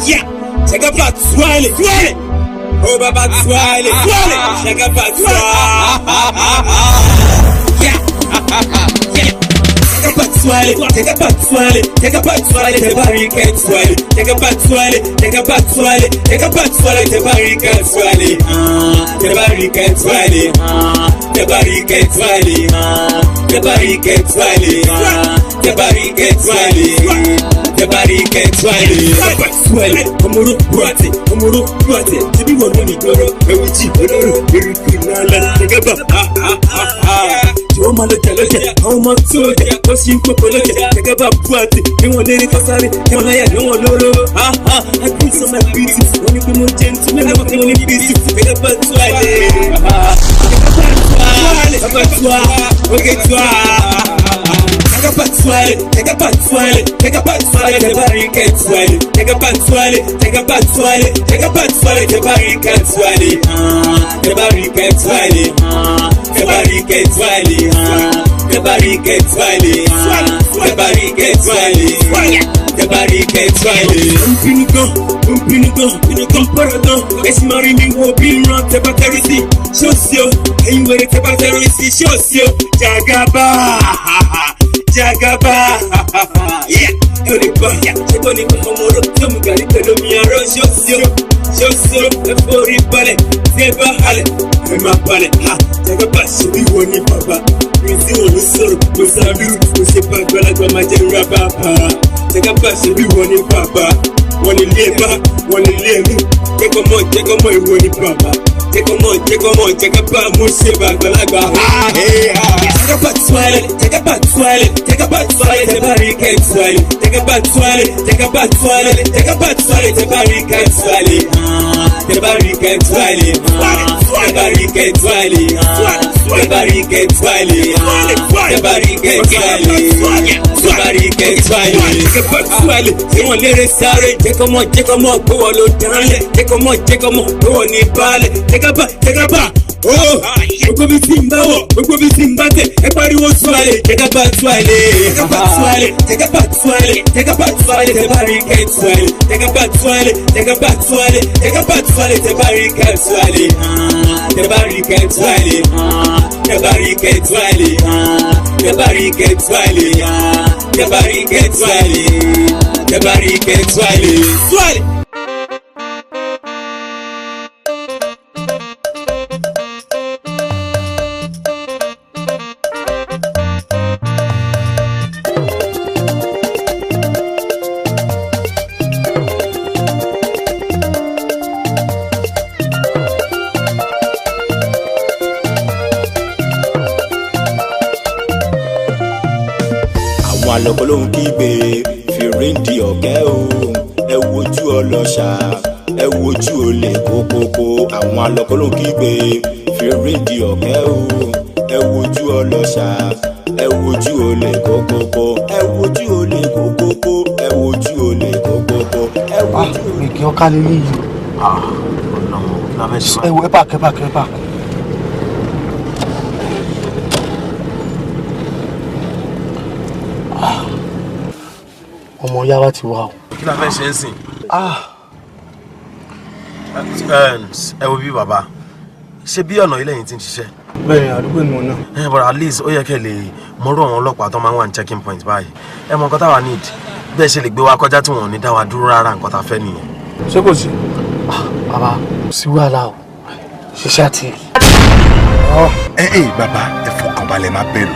Yeah, Jagaba twale, twale. Oh baba twale, twale. Jagaba twale. Yeah, yeah. Jagaba twale, Jagaba twale, Jagaba twale, Tabarika twale, Jagaba twale, Jagaba twale, Jagaba twale, Tabarika twale, Tabarika twale, Tabarika twale, Tabarika twale, Tabarika twale, Tabarika twale, twale. Omoro buate, omoro buate. Tibi won ni doro, ewuji oloro, eruku nala, Jagaba ha ha ha ha. Jọ̀wọ́ máa lọ jà lọ́jà, àwọn ọmọ tó jà, tó ṣì ń kókó lọ́jà. Jagaba buate, ní wọn lérí kọ́sáré, ní wọn láyà, ní wọn lóró. Ha ha, I put on my beauty, wọ́n ní pé mo jẹ́ ntú, mẹ́lẹ̀ wọ́n kí wọ́n ní bísí. Jagaba twale, Jagaba twale, Jagaba twale, okay twale. Jagaba twale, Jagaba twale, Jagaba twale, Tabarika twale, Jagaba twale, Jagaba twale, Jagaba twale, Tabarika twale, Tabarika twale, Tabarika twale, Tabarika twale, Tabarika twale, Tabarika twale. Mpinigan, mpinigan, paradan. Ẹ̀sìn máa rí mi wo bí ìran tẹ́bá tẹ́rìsì. Ṣọ́ọ̀ṣì o, ẹ̀yin wẹ̀rẹ̀ tẹ́bá tẹ́rìsì. Ṣọ́ọ̀ṣì o, Jagaba. Jagaba, yeah, ẹ ò lè gbọ́, ṣé ní kókó mo rò tí omi gàrí pẹ̀lú omi arọ́ ṣọ́ọ̀ṣì o, ṣọ́ọ̀ṣì o, ẹ forí balẹ̀, tí ẹ bá halẹ̀, ẹ máa balẹ̀, ha, Jagaba ṣe bí wọ́n ní bàbá, mi tí wọ́n ló sọ̀rọ̀, mo sábìrù, mo ṣe bá àgbàlagbà máa jẹ́ nra bàbá, Jagaba ṣe bí wọ́n ní bàbá, wọ́n ní ilé bá, wọ́n ní ilé mú, jẹ́kọ̀mọ́ jẹ́kọ̀mọ́ ìwọ ní bàbá. Jẹ́kọ̀mọ́ jẹ́kọ̀mọ́ Jagaba mo ṣe bá àgbàlagbà, ha he ha. Jagaba twale, Jagaba twale, Jagaba twale, Tabarika twale, Jagaba twale, Jagaba twale, Jagaba twale, Tabarika twale, Tabarika twale, Tabarika twale, Tabarika twale, Tabarika twale, Tabarika twale, Jagaba twale. Ṣé wọ́n lérè sáré? Jẹ́kọ̀mọ́ jẹ́kọ̀mọ́ pé wọ́n ló dánlẹ̀, jẹ́kọ̀mọ́ jẹ́kọ̀mọ́ pé wọ́n ní balẹ̀, Jagaba Jagaba. Oh, gbogbo bí tí ń bá wọ̀, gbogbo bí tí ń bá tẹ̀, ẹ pariwo twale, Jagaba twale, Jagaba twale, Jagaba twale, Jagaba twale, Tabarika twale, Jagaba twale, Jagaba twale, Jagaba twale, Tabarika twale, Tabarika twale, Tabarika twale, Tabarika twale, Tabarika twale, Tabarika twale, twale. Àlọ́kọ́ ló ń kígbe fèrè ń di ọ̀kẹ́ o, ẹ wojú ọlọ́ṣà, ẹ wojú olè kókókó. Àwọn àlọ́kọ́ ló ń kígbe fèrè ń di ọ̀kẹ́ o, ẹ wojú ọlọ́ṣà, ẹ wojú olè kókókó, ẹ wojú olè kókókó, ẹ wojú olè kókókó, ẹ wojú. Mi kì í ọkà lélẹ́ yìí. Ẹ wo ẹ pàkẹ́ pàkẹ́ pàkẹ́. Ọmọ yàrá ti wà o. Kí la fẹ́ ṣe ń sìn? Ẹ wo bí bàbá, ṣé bí ọ̀nà ilé yìí ti ń ṣiṣẹ́? Bẹ́ẹ̀ni, àdúgbò ni mo náà. But at least ó yẹ kẹ́ lè mọ̀rọ̀ àwọn ọlọ́pàá tó máa ń wà ní checking point báyìí. Ẹ mọ nǹkan táwa need, bẹ́ẹ̀ ṣe lè gbé wa kọjá tí wọn ò ní dá wa dúró rárá, nǹkan tá a fẹ́ nìyẹn. Ṣé kò sí? Bàbá, sí wàhálà o, ṣiṣẹ́ àti. Ẹ bàbá, ẹ fọkànbalẹ̀, má bẹ̀rù.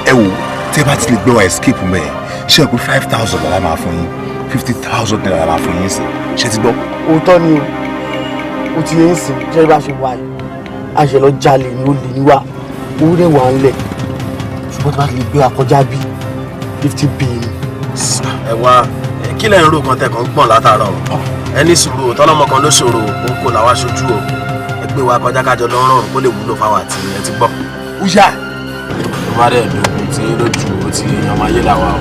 Ẹ wò, tẹ́ bá ti lè gbé wa escape mẹ́ẹ̀, ṣé o pé 5,000 la máa fún yín, 50,000 naira la máa fún yín sí, ṣé ti gbọ́. Òótọ́ ni o, o ti yẹn ń sìn, jẹ́ bá ṣe wà yìí, a ṣe lọ jalè ní olè ní wa, owó dẹ̀ wà ńlẹ̀, ṣùgbọ́n tí bá ti lè gbé wa kọjá bí 50 bíi. Ẹ wá, kí lẹ̀ ń rò kan tẹ̀kàn gbọ̀n látàárọ̀? Ẹ ní sùúrù, tọ́lọ́mọ kan ló ṣòro, òun kò làwa ṣojú o. Ẹ gbé wa kọjá kájọ lọ́rùn kó lè wúlò fáwọn àti ẹ ti gbọ́. Ó yá. Tó bá dẹ̀ dògùn tí lójú ó ti ọmọ ayé làwa o.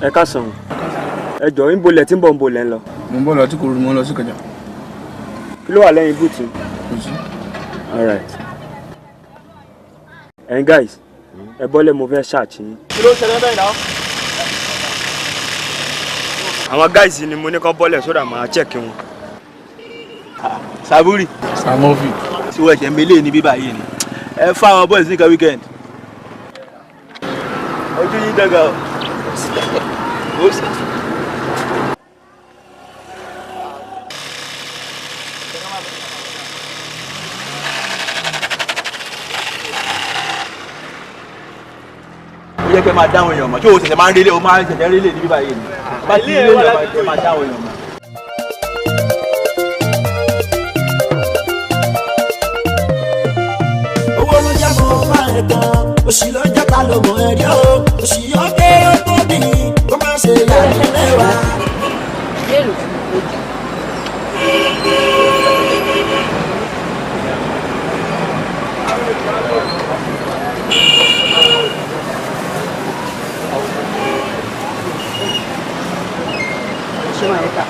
Ẹ káàsán. Ẹ jọ̀ọ́ ń bolẹ̀ tí ń bọ̀ ń bolẹ̀ ń lọ. Mo ń bọ̀ lọ tí kò rú mo ń lọ sí Ìkẹjà. Kí ló wà lẹ́yìn búùtù? Kò sí. All right. Ẹ̀yin guys, ẹ bọ́lẹ̀ mo fẹ́ ṣáàtì yín. Kí ló ń ṣẹlẹ̀ bẹ́ẹ̀ náà? Àwọn guys ni mo ní kó bọ́lẹ̀ sódà máa check wọn. Saburi. Samovi. Tí wọ́n ẹ̀jẹ̀ mélé ní bíbá yìí ni. Ẹ fún àwọn boys nìkan weekend. Ojú yín dọ́gba o. Ó yẹ kẹ́ máa dáhùn èèyàn mọ̀. Ṣé o ṣẹ̀ṣẹ̀ máa ń rélé o máa ń ṣẹ̀ṣẹ̀ rélé ní bíbá yìí ni? Bá ti rélé ọmọ ẹ máa dáhùn èèyàn mọ̀. Owó ló jẹ́ mọ́ bá ẹ̀ tán, òṣì ló jẹ́ ta ló mọ̀ ẹ́ rí o, òṣì yóò dé ó tóbi, kó má ṣe yàrá lẹ́wà.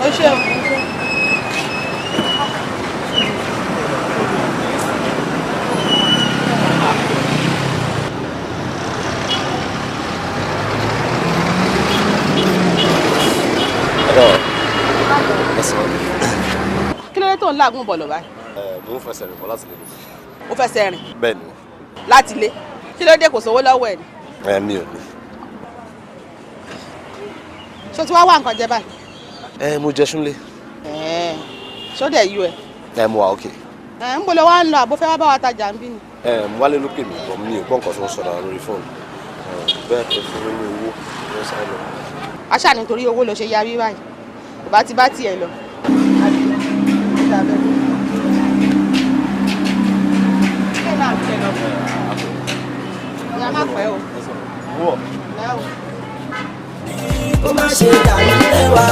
Ó ṣe o. Kí ló dé tó ń làágùn bọ̀ lọ báyìí? Mo ń fẹsẹ̀ rìn bọ̀ láti lè lò. Ó fẹsẹ̀ rìn? Bẹ́ẹ̀ ni. Láti ilé? Kí ló dé kò sówó lọ́wọ́ ẹ̀ ni? Ẹ mi ò ní. Ṣé o ti wá wá nǹkan jẹ báyìí? Ẹ mo jẹ súnlé. Ẹ̀ẹ́ ṣó dẹ̀ yú ẹ? Ẹ mo wà ókè. Ẹ ń bọ̀ lọ wá ń lọ àbó fẹ́ wá bá wa tajà ń bí ni. Ẹ mo wálé ló pè mí bọ̀ mi ò gbọ́ nǹkan tó ń sọ dára lórí fóònù. Bẹ́ẹ̀ tó fún mi ní owó ló ń sáré lọ. Aṣáà nítorí owó ló ṣe yarí báyìí. Kò bá ti bá tiẹ̀ lọ. Kó má ṣe dàrú lẹ́wà,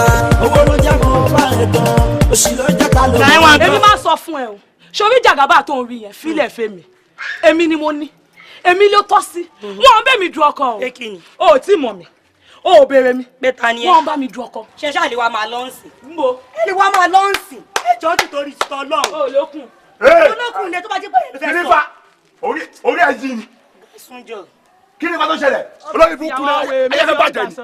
owó ló jẹ́ mọ́ bá ẹ̀ tán, òṣì ló jẹ́ ta ló mọ̀. Èmi máa sọ fún ẹ o, ṣorí jàgàbá tó ń rí yẹn fílẹ̀ fẹ́mi, èmi ni mo ní, èmi ló tọ́ sí, wọ́n ń bẹ̀ mí du ọkọ o, o ò tí mọ̀ mi, o ò béèrè mi, wọ́n ń bá mi du ọkọ. Ṣé ṣáà lè wá máa lọ ń sìn? Nbo. Ẹ lè wá máa lọ ń sìn. Ẹ jọ̀ọ́ nítorí ti tọ́ lọ́hùn. O lókun. Olókùn ni tó bá jẹ́ pé ẹ fẹ́ sọ. Orí ẹ̀ yí ni. Kí ni nǹkan tó ṣẹlẹ̀? Olórí burúkú ni ayé fẹ́ bàjẹ́ ni.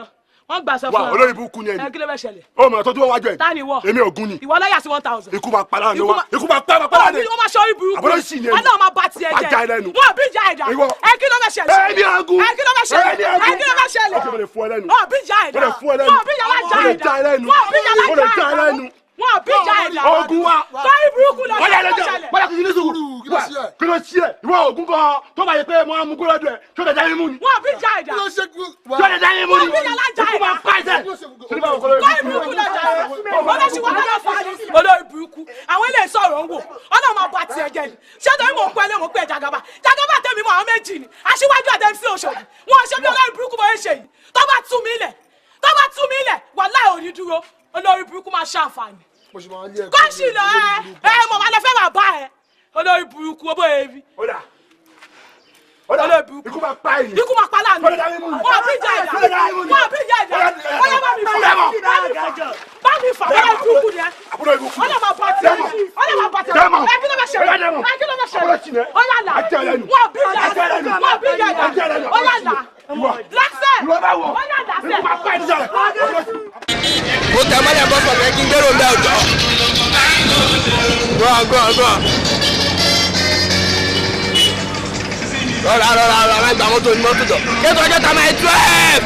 Wọ́n gbà sọ fún ọ. Wà olórí burúkú ni ẹni. Kí ló fẹ́ ṣẹlẹ̀? Ó mọ̀ tó tó wájú ẹ̀. Ta ni ìwọ? Èmi Ògún ni. Ìwọ láyà sí 1000. Ikú máa pa láàrin wa. Ikú máa pa máa pa láàrin. Ó máa ṣe orí burúkú. Àbúrò sì ni ẹni. Ọlọ́run máa bá tiẹ̀ jẹ́. Ajá ẹlẹ́nu. Wọ́n bí ìjà ẹ̀dá. Ìwọ. Ẹ kí ló fẹ́ ṣẹlẹ̀? Ẹni Ògún. Ẹ kí ló fẹ́ ṣẹlẹ̀? Ẹni Ògún. Ẹ kí ló fẹ́ ṣẹlẹ̀? Ọkẹ́ mo lè fún ẹ lẹ́nu. Wọ́n bí ìjà ẹ̀dá. Mo lè fún ẹ lẹ́nu. Wọ́n bí ìjà Mo lè já ẹ lẹ́nu. Wọ́n bí ìjà Mo lè já ẹ lẹ́nu. Wọ́n bí ìjà ẹ̀dá. Ògún wa. Sọ́rí burúkú lọ Wọ́n yà lọ́jọ́. ṣẹlẹ̀. Wọ́n yà kìí ní sùúrù. Kí ló ṣe ẹ̀? Ìwọ Ògún gan-an tó bá yẹ pé mo á mú kúrò lọ́dọ̀ ẹ̀ tó lè dá yín mú ni. Wọ́n bí ìjà ẹ̀dá. Tó lè dá yín mú ni. Wọ́n bí ìjà lájà Ikú máa pa ẹsẹ̀. Sọ́rí burúkú lọ jàre. Olóṣì wọn lọ́jọ́ fún wa. Olórí burúkú. Àwọn ilé ìsọ̀rọ̀ ń wò. Ọlọ́run máa bá tiẹ̀ jẹ́ ni. Ṣé torí mò ń pẹ́ lé mò ń pẹ́ Jagaba? Jagaba tẹ̀mí mọ́ àwọn méjì ni. Aṣíwájú àti MC Òṣòdì. Wọ́n ṣe bí olórí burúkú bóyá ṣe yìí. Tó bá tú mi lẹ̀. Tó bá tú mi lẹ̀. Wàláhì ò ní dúró. Olórí burúkú máa ṣàǹfààní. Kọ́ṣì lọ ẹ ẹ mọ̀ máa lọ fẹ́ bàbá ẹ. Olórí burúkú ó bóyá ebi. Olórí burúkú. Ikú máa pa èyí. Ikú máa pa láàánú. Wọ́n bí ìjà ẹ̀dá. Wọ́n bí ìjà ẹ̀dá. Wọ́n yẹ bá mi fà. Bá mi fà. Olórí burúkú ni ẹ. Ọlọ́ máa bá tiẹ̀. Ọlọ́ máa bá tiẹ̀. Ẹ kí ló máa ṣẹlẹ̀? Ẹ kí ló máa ṣẹlẹ̀? Ó yà là. Wọ́n bí ìjà ẹ̀dá. Wọ́n bí ìjà ẹ̀dá. Ó yà là. Lásẹ̀. Ó yà lásẹ̀. Mo tẹ mọ́lẹ̀ bọ́ sọ̀rọ̀ kí n gbèrò ń bẹ́ ọjọ́. Gbọ́n gbọ́n gbọ́n. Rọra rọra rọra má gba mọ́tò ní mọ́tò jọ. Kéètò ọjọ́ ta máa 12.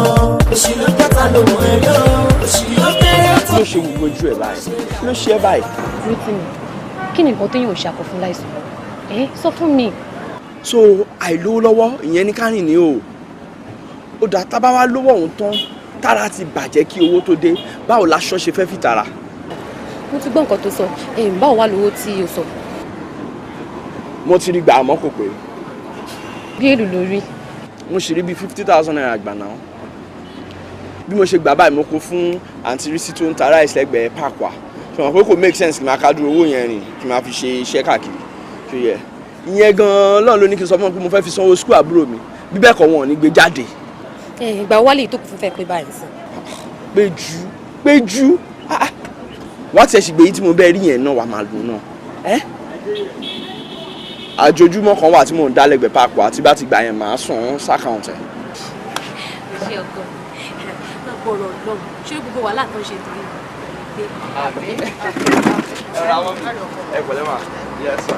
mọ̀ òṣì ló jẹ́ta ló mọ̀ ẹ̀rí o òṣì ló kéré tó. Kí ló ṣe gbogbo ojú ẹ báyìí? Kí ló ṣe ẹ báyìí? Rótìmí, kí ni nǹkan téèyàn ò ṣàkọ fún láìsàn? Ẹ sọ fún mi. So àìlówó lọ́wọ́ ìyẹn ní kárìn ní o. Ó dà tá bá wá lówó ọ̀hún tán, tára ti bàjẹ́ kí owó tó dé, báwo laṣọ ṣe fẹ́ fìtara? Mo ti gbọ́ nǹkan tó sọ, báwo wá lówó tí o sọ? Mo ti rí gbà àmọ́ kò pé. Bí èlò lórí? Mo sì rí bíi 50,000 naira gbà náà. Bí mo ṣe gbà báyìí mo kó fún àǹtí Rísí tó ń ta ráìsì lẹ́gbẹ̀ẹ́ park wa. Ṣé wọn pé kò make sense kí n máa ká dúró owó yẹn rìn kí n máa fi ṣe iṣẹ́ káàkiri. Ṣé yẹ? Ìyẹn gan-an lọ́n ló ní kí n sọ fún wọn pé mo fẹ́ fi sanwó school àbúrò mi. Bí bẹ́ẹ̀ kọ́ wọn ò ní gbé jáde. Ìgbà wálé tó kù fún fẹ́ pé báyìí sí. Péjú Péjú wá tiẹ̀ sì gbé yìí tí mo bẹ́ẹ̀ rí yẹn náà wà máa lò náà. Àjòjúmọ́ kan wà tí mò ń dá lẹ́gbẹ̀ẹ́ park wa tí bá ti gbà yẹn màá sàn án sàkáùntì ẹ̀. Ṣé ọkọ gbọ́rọ̀ lọ́wọ́ ṣé gbogbo wàhálà tó ń ṣe torí pé. Ẹ ra wọn ẹ pẹ̀lẹ́ mà. Yes sir.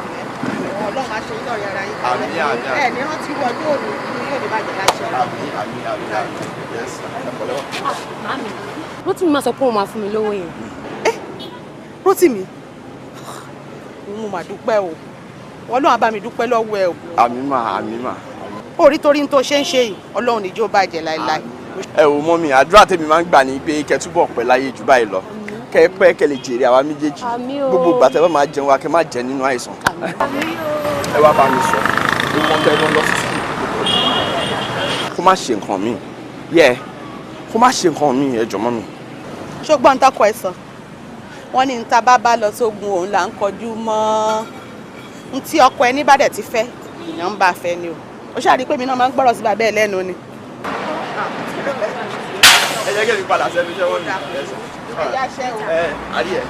Ọlọ́run á ṣe yín lọ́rẹ̀ ara yín. Àmín àmín. Ẹ ní rántí wọ ọdún òní inú yóò ní bàjẹ́ láṣẹ. Àmín àmín àmín àmín. Yes sir. Ẹ pẹ̀lẹ́ mà. Màámi, Rótìmí máa sọ pé òun máa fún mi lówó yẹn. Rótìmí, mo mà dúpẹ́ o. Ọlọ́run á bá mi dúpẹ́ lọ́wọ́ ẹ o. Àmín mà àmín mà. Orí torí tó ṣe ń ṣe yìí, Ọlọ́run níjó bàjẹ́ láéláé. Ẹ wò mọ́mì, àdúrà tèmi máa ń gbà ní pé kẹ́ túbọ̀ pẹ́ láyé jù báyìí lọ. Kẹ́ pẹ́ kẹ́ lè jèrè àwa méjèèjì. Gbogbo ìgbà tẹ́ bá máa jẹun wa kẹ́ má jẹ nínú àìsàn. Ẹ wá bá mi sọ, ó mọ tẹ́ lọ lọ sí sùkúl. Kó má ṣe nǹkan mi. Yẹ kó má ṣe nǹkan mi ẹ jọ̀ọ́ mọ́mì. Ṣùgbọ́n tọkọ ẹ sọ, Wọ́n ní níta bá bá lọ sógun òun là ń kọjú mọ́. N tí ọkọ ẹni bá dẹ̀ ti fẹ́, èèyàn ń bá fẹ́ ni o. Ó ṣáà rí i pé mi náà máa ń gbọ́rọ̀ sí bàbá ẹ̀ lẹ́nu ni. Ẹ jẹ́ kí èmi padà sẹ́nu iṣẹ́ wọ́n mi. Ẹ àrí ẹ̀.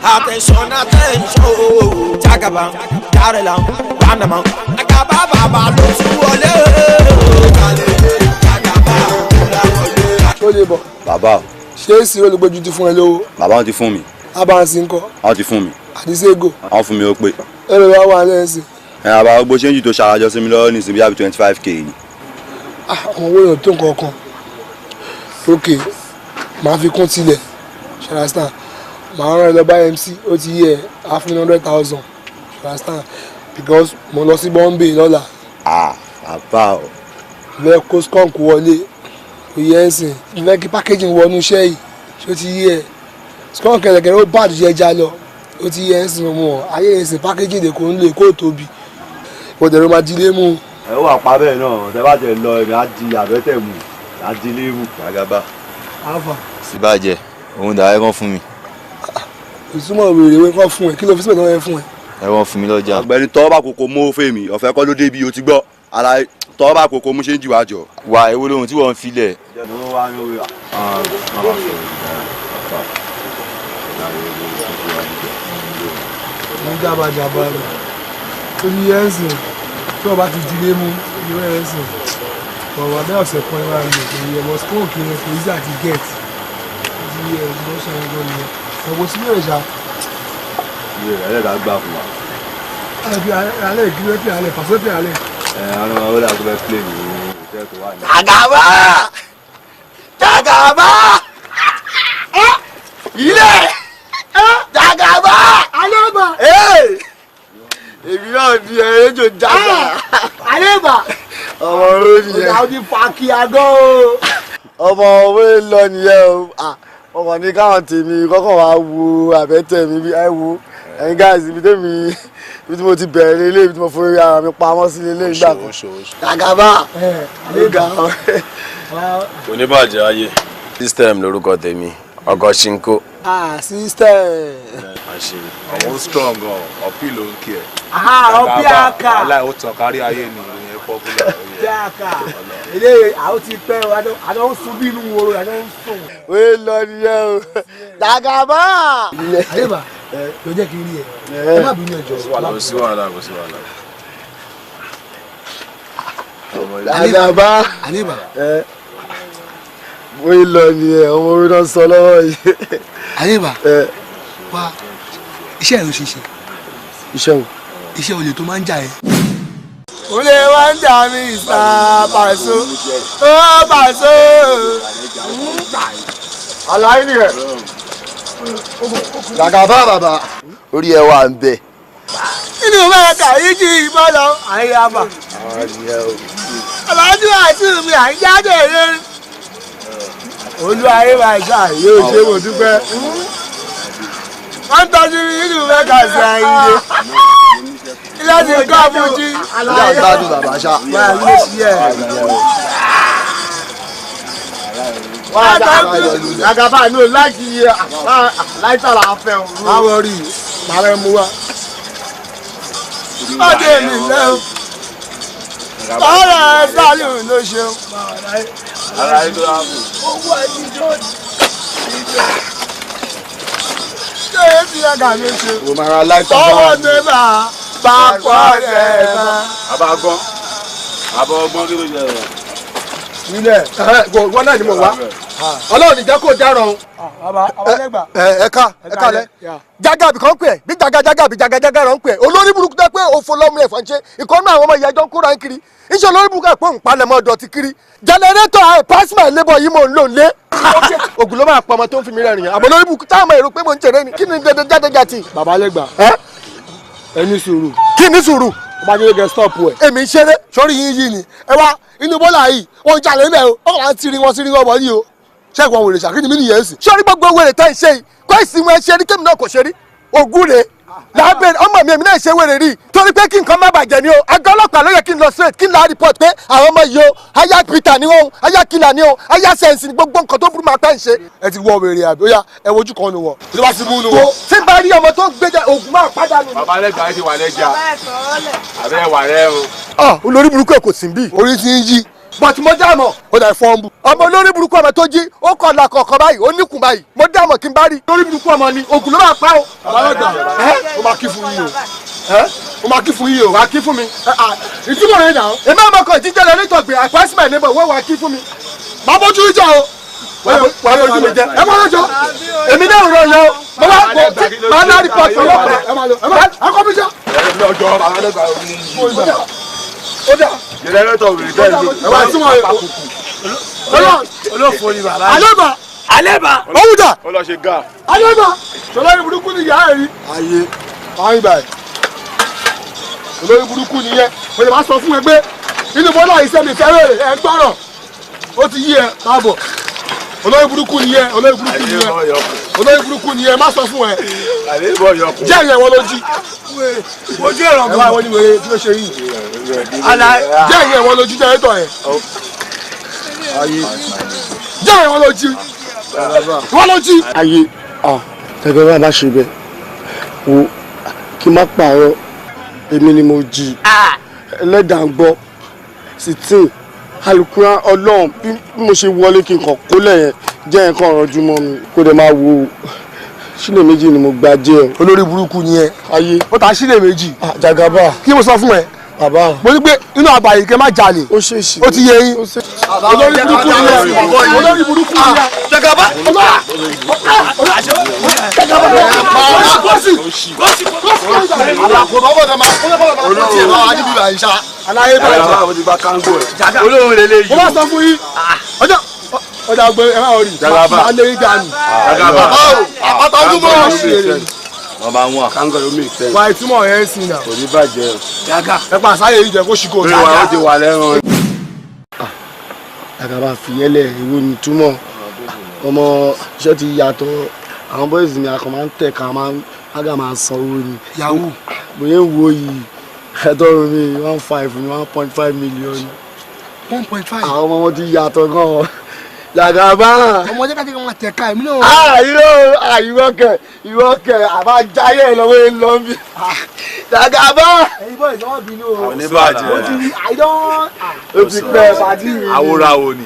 Attention, attention, oh, Jagaba, Darela, Panama, Agaba, Baba, ló tún wọlé. Jagaba, wọlé. Ṣó lè bọ̀? Bàbá o. Ṣé èsì olùgbójú ti fún ẹ lówó? Bàbá wọn ti fún mi. Abansi ńkọ́? Wọn ti fún mi. Àdìsẹ́gò? Wọn fún mi ó pé. Ẹ lè wá wà lẹ́sìn. Ẹ àbá gbogbo ṣéǹjì tó ṣarajọ sí mi lọ́wọ́ ní ìsìn bíi 25k ni. Àwọn owó èèyàn tó nǹkan kan. Ok, màá fi kún tilẹ̀, ṣàlàsítàn. Màá rán ẹ lọ bá MC, ó ti yẹ ẹ, fún 100,000, ṣàlàsítàn. Because mo lọ sí Bombay lọ́la. Ah, bàbá o. Mo fẹ́ kó skunk wọlé, kò yẹ ẹ sìn. Mo fẹ́ kí packaging wọnú iṣẹ́ yìí, ṣó ti yẹ ẹ. Skunk kẹ̀lẹ̀kẹ̀lẹ̀ ó bàjẹ́ jẹ ẹja lọ, ó ti yẹ ẹ sìn mọ̀. Ayé ẹ sìn packaging lè kó ń lè kó tóbi. Mo dẹ̀rọ máa di lé mú. Ẹ wà pa bẹ́ẹ̀ náà, tẹ bá tẹ lọ èmi á di àbẹ́tẹ̀ mú, á di lé mú. Jagaba. Alfa. Síbàjẹ́, òun dà ẹ́ kán fún mi. Ìsúnmọ̀ wèrè wé kán fún ẹ, kí ló fi síbẹ̀ náà ẹ fún ẹ? Ẹ wọ́n fún mi lọ́jà. Ọ̀gbẹ́ni tọ́ bá koko mú fèmí, ọ̀fẹ́ kọ́ ló débi o ti gbọ́. Ara tọ́ bá koko mú ṣe ń jìwà jọ. Wà èwo lóhun tí wọ́n ń filẹ̀. Mo jábàjábà rẹ̀. Ó ní ẹ̀ ń sìn tí wọ́n bá ti dilé mú ìwé ẹ̀ ń sìn. Ọ̀rọ̀ abẹ́ ọ̀sẹ̀ kan ẹ̀ máa lò kò yẹ mọ́ skunk yẹn kò easy àti get. Ó ti yẹ ẹ̀ lọ́ ṣe ẹ̀gbọ́n nìyẹn. Ẹ̀wọ̀n sí lè ṣá. Iye rẹ̀ ẹlẹ́dàá gbà fún wa. Alẹ́ ìkíni pè alẹ́ pàṣẹ pè alẹ́. Ẹ àwọn ọmọ wọlé àgọ́ fẹ́ play ní òtẹ́ẹ̀ tó wà ní. Jagaba! Jagaba! Ilé! Jagaba! Alẹ́bà! Èmi náà di ẹ̀rẹ́jọ jágbà. Alẹ́bà! Ọmọ owó nìyẹn. Ọ̀gá ó ti fa kí agọ́ o. Ọmọ owó lọ nìyẹn o. Ọmọ ní káwọn tèmi kọ́kọ́ wá wo àbẹ́tẹ̀ mi bí ẹ wo ẹ̀yin guys ibi tèmi ibi tí mo ti bẹ̀rẹ̀ lélẹ̀ ibi tí mo forí ara mi pamọ́ sí lélẹ̀ ìgbà kan. Jagaba! Ọ̀gá. Oníbàjẹ́ ayé. System lorúkọ tèmi, ọkọ̀ ṣinko. Ah, system. Àwọn strong gan, ọ̀pì ló ń kí ẹ. Ọ̀pì àkà. Aláì ó tàn kárí ayé ni ìròyìn ẹ̀ popular. Ọ̀pì àkà. Eléyìí àwọn ti pẹ́ o, àjọ ń sun bí inú woro, àjọ ń sùn. Ó lọ nìyẹn o. Jagaba! Àyèbá, ló jẹ́ kí n rí ẹ. Ẹ má bínú ẹjọ́. Kò sí wàhálà, kò sí wàhálà. Jagaba! Àyèbá. Ó lọ nìyẹn, ọmọ orí náà sọ lọ́wọ́ yìí. Àyèbá, wá iṣẹ́ ẹ̀ ló ṣe ṣe. Iṣẹ́ wo? Iṣẹ́ olè tó máa ń jà ẹ́. Olè wá ń dà mí ìsà pàṣọ. Ó pàṣọ. Àlàyé nìyẹn. Jagaba bàbá orí ẹ wà ń bẹ. Inú mẹ́ta yìí kì í bọ́ lọ àyàbà. Àbájú àti mi à ń jáde lórí. Olú ayé máa ṣá yóò ṣe mo dúpẹ́. Wọ́n tọ́jú mi nínú mẹ́ta sí àyíndé. Ilé ti kọ́ fújì. Ìyá gbádùn bàbá ṣá. Wà á lè ṣí ẹ̀. Jagaba ní o láìkí láìsà là á fẹ́ o. Má wọrí, màá rẹ̀ mú wa. Ọdẹ mi lẹ́wọ̀n. Ọ̀rẹ́ Sálíù ló ṣeun. Owó àjíjọ́ ṣé é ti yàgà mi ṣe? O máa ra láìsà Ọwọ́ mi bá bá pọ̀ rẹ̀ bá. Àbá ọgbọ́n àbá ọgbọ́n kí ló jẹ rẹ̀? Ilẹ̀ wọ́n náà ni mo wá. Ọlọ́run ní jẹ́ kó dáràn o. Ẹ ká ẹ ká lẹ. Jágàbí kan pè é bí jagajaga bí jagajaga rẹ̀ ń pè é. Olórí burúkú tẹ́ pé òfò lọ́mú ẹ̀fọn ṣe ìkọ́nú àwọn ọmọ ìyá ẹjọ́ ń kóra ń kiri. Iṣẹ́ olórí burúkú ẹ̀ pé òun palẹ̀mọ́ ọ̀dọ̀tí kiri. Jẹnẹrétọ̀ ẹ̀ pásímà lébọ̀ yìí mò ń lò lé. Ògùn ló máa pọ̀ ọmọ tó ń fi mi rẹ́rìn yẹn. Àmọ́ olórí burúkú táwọn èrò pé mò ń jèrè ni kí ni dandan jáde jàtì. Bàbá lẹ́gbàá. Ẹ ní sùúrù. Kí ní sùúrù? Ọba jẹ́ kẹ́ stop ẹ̀. Èmi ń ṣeré. Sórí yín yìí ni ẹ wá inú bọ́là yìí wọ́n ń jalè mẹ́ o ọkọ̀ àti tiri wọn tiri wọn bọ̀ yìí o. Ṣẹ́gun àwọn wèrè ṣàkíní mi nìyẹn sì. Sórí gbogbo wèrè tá ń ṣe yìí kó ìsìn wọn ṣe rí kémi náà kò ṣe rí ogún rè lábẹ́ ọmọ mi èmi náà ṣe wèrè rí torí pé kí nǹkan má bàjẹ́ ni o àgọ́ ọlọ́pàá ló yẹ kí n lọ straight kí n lọ report pé àwọn ọmọ yìí o aya Peter ni o aya killer ni o aya sense ni gbogbo nǹkan tó burú máa pẹ́ ń ṣe. Ẹ ti wọ wèrè àbí ó yá ẹ wojú kan nu wọn tó bá ti mú nu wọn. Tí n bá rí ọmọ tó gbé jẹ ògùn máa pàdánù. Bàbá lẹ́gbàá ti wà lẹ́jà àbẹ́ wà rẹ́rùn. Ọ olórí burúkú ẹ kò sí bí. Orí ti ń yí. But mo dá mọ̀. Ó dà fọ́ọ̀mù. Ọmọ olórí burúkú ọmọ tó jí ó kọ̀ ọ̀la kọ̀ọ̀kan báyìí ó níkùn báyìí mo dá mọ̀ kí n bá rí olórí burúkú ọmọ ni ògùn ló máa pa o. Bàbá ó máa kí fún yín o. Ó máa kí fún yín o. Wàá kí fún mi. Ìtumọ̀ rẹ̀ nà. Èmi àmọ́ kan ìjíjẹ́ lọ nítọ̀gbìn àpásímà ìlébọ̀ wọ́n wàá kí fún mi. Má bójú ìjà o. Wàá lójú mi jẹ. Ẹ má lọ́jọ́. Èmi náà rọ̀ yọ. Mo wá kó máa ná rìpọ̀tì ọlọ́pàá. Ẹ má lọ. Ẹ má lọ. Akọ́ mi jẹ́. Lọ́jọ́ bàbá lẹ́gbàá orí yìí. Ó dà. Jẹnẹrétọ̀ wèrè tẹ́ ẹ lò. Ẹ wá ìtumọ̀ rẹ̀. Olófo ni bàbá. Alẹ́bà. Alẹ́bà. Òun dà. Ó lọ ṣe gà. Alẹ́bà. Sọlá ní burúkú ni ìyá ẹ̀ rí. Ayé. Ayé báyìí. Olórí burúkú nìyẹn. Mo lè máa sọ fún ẹ pé inú bọ́lá iṣẹ́ mi fẹ́rẹ̀ ẹ gbọ́rọ̀. Ó ti yí ẹ káàbọ̀. Olórí burúkú nìyẹn. Olórí burúkú nìyẹn. Olórí burúkú nìyẹn má sọ fún ẹ. Jẹ́ ìyẹn wọn ló jí. Ojú ẹ̀rọ Ẹ wá wọ́n ní wèrè kí ló ṣe yìí. Jẹ́ ìyẹn wọn ló jí jẹ́rẹ́tọ̀ yẹn. Jẹ́ ìyẹn wọn ló jí. Wọ́n ló jí. Ayé tẹ̀gbẹ́ bá bá ṣe bẹ́ẹ̀ wo kí n má pààrọ̀ èmi ni mo jí ẹlẹ́dàá ń gbọ́ sitin alukura ọlọ́run bí mo ṣe wọlé kí n kàn kólẹ̀ yẹn jẹ́ nǹkan ọ̀rọ̀ mọ́ mi kó dẹ̀ máa wo sílẹ̀ méjì ni mo gba jẹ́ o. Olórí burúkú ni ẹ. Ayé. Ó ta sílẹ̀ méjì. Jagaba. Kí mo sọ fún ẹ? Bàbá. Mo ní pé inú àbàyè kẹ má jalè. Ó ṣe é ṣe. Ó ti yé yín. Olórí burúkú ni ẹ. Olórí burúkú ni ẹ. Jagaba. Aláyé bàjẹ́. Olóhùn lè léyìí. Mo máa sọ fún yín. Ọjọ́ ọjà ọgbẹ ẹ máa rí. Jagaba. Máa lé yín dànù. Jagaba. Àpáta ojúmọ́. Wọ́n bá wọn. Kángọ̀ ló make sense. Wà ìtumọ̀ yẹn ń sin náà. Kò ní bàjẹ́ o. Ẹ pa àṣàyè yìí jẹ kó ṣì kò. Orí wa ó ti wà lẹ́rùn. Jagaba fìyẹ́lẹ̀ ìwé ni túmọ̀ ọmọ iṣẹ́ ti yàtọ̀ àwọn boys mi akọ máa ń tẹ̀ ká máa ń ágà máa sanwó ni. Yahoo. Bóyá ń wo yìí ẹ̀tọ́ mi 1.5 ni 1.5 million. 1.5. Àwọn ọmọ wọn ti yàtọ̀ gan-an. Jagaba. Ọmọ jẹ́ kájí kan máa tẹ̀ ká èmi náà. Irọ́ ìwọ kẹ àbá jáyé lọ́wọ́ ẹ̀ lọ́ bí. Jagaba. Ẹ̀yin boys wọ́n bínú o. Kò ní bàjẹ́. Mo ti rí I don. Ó ti pẹ́ pàdí mi. Awóráwo ni.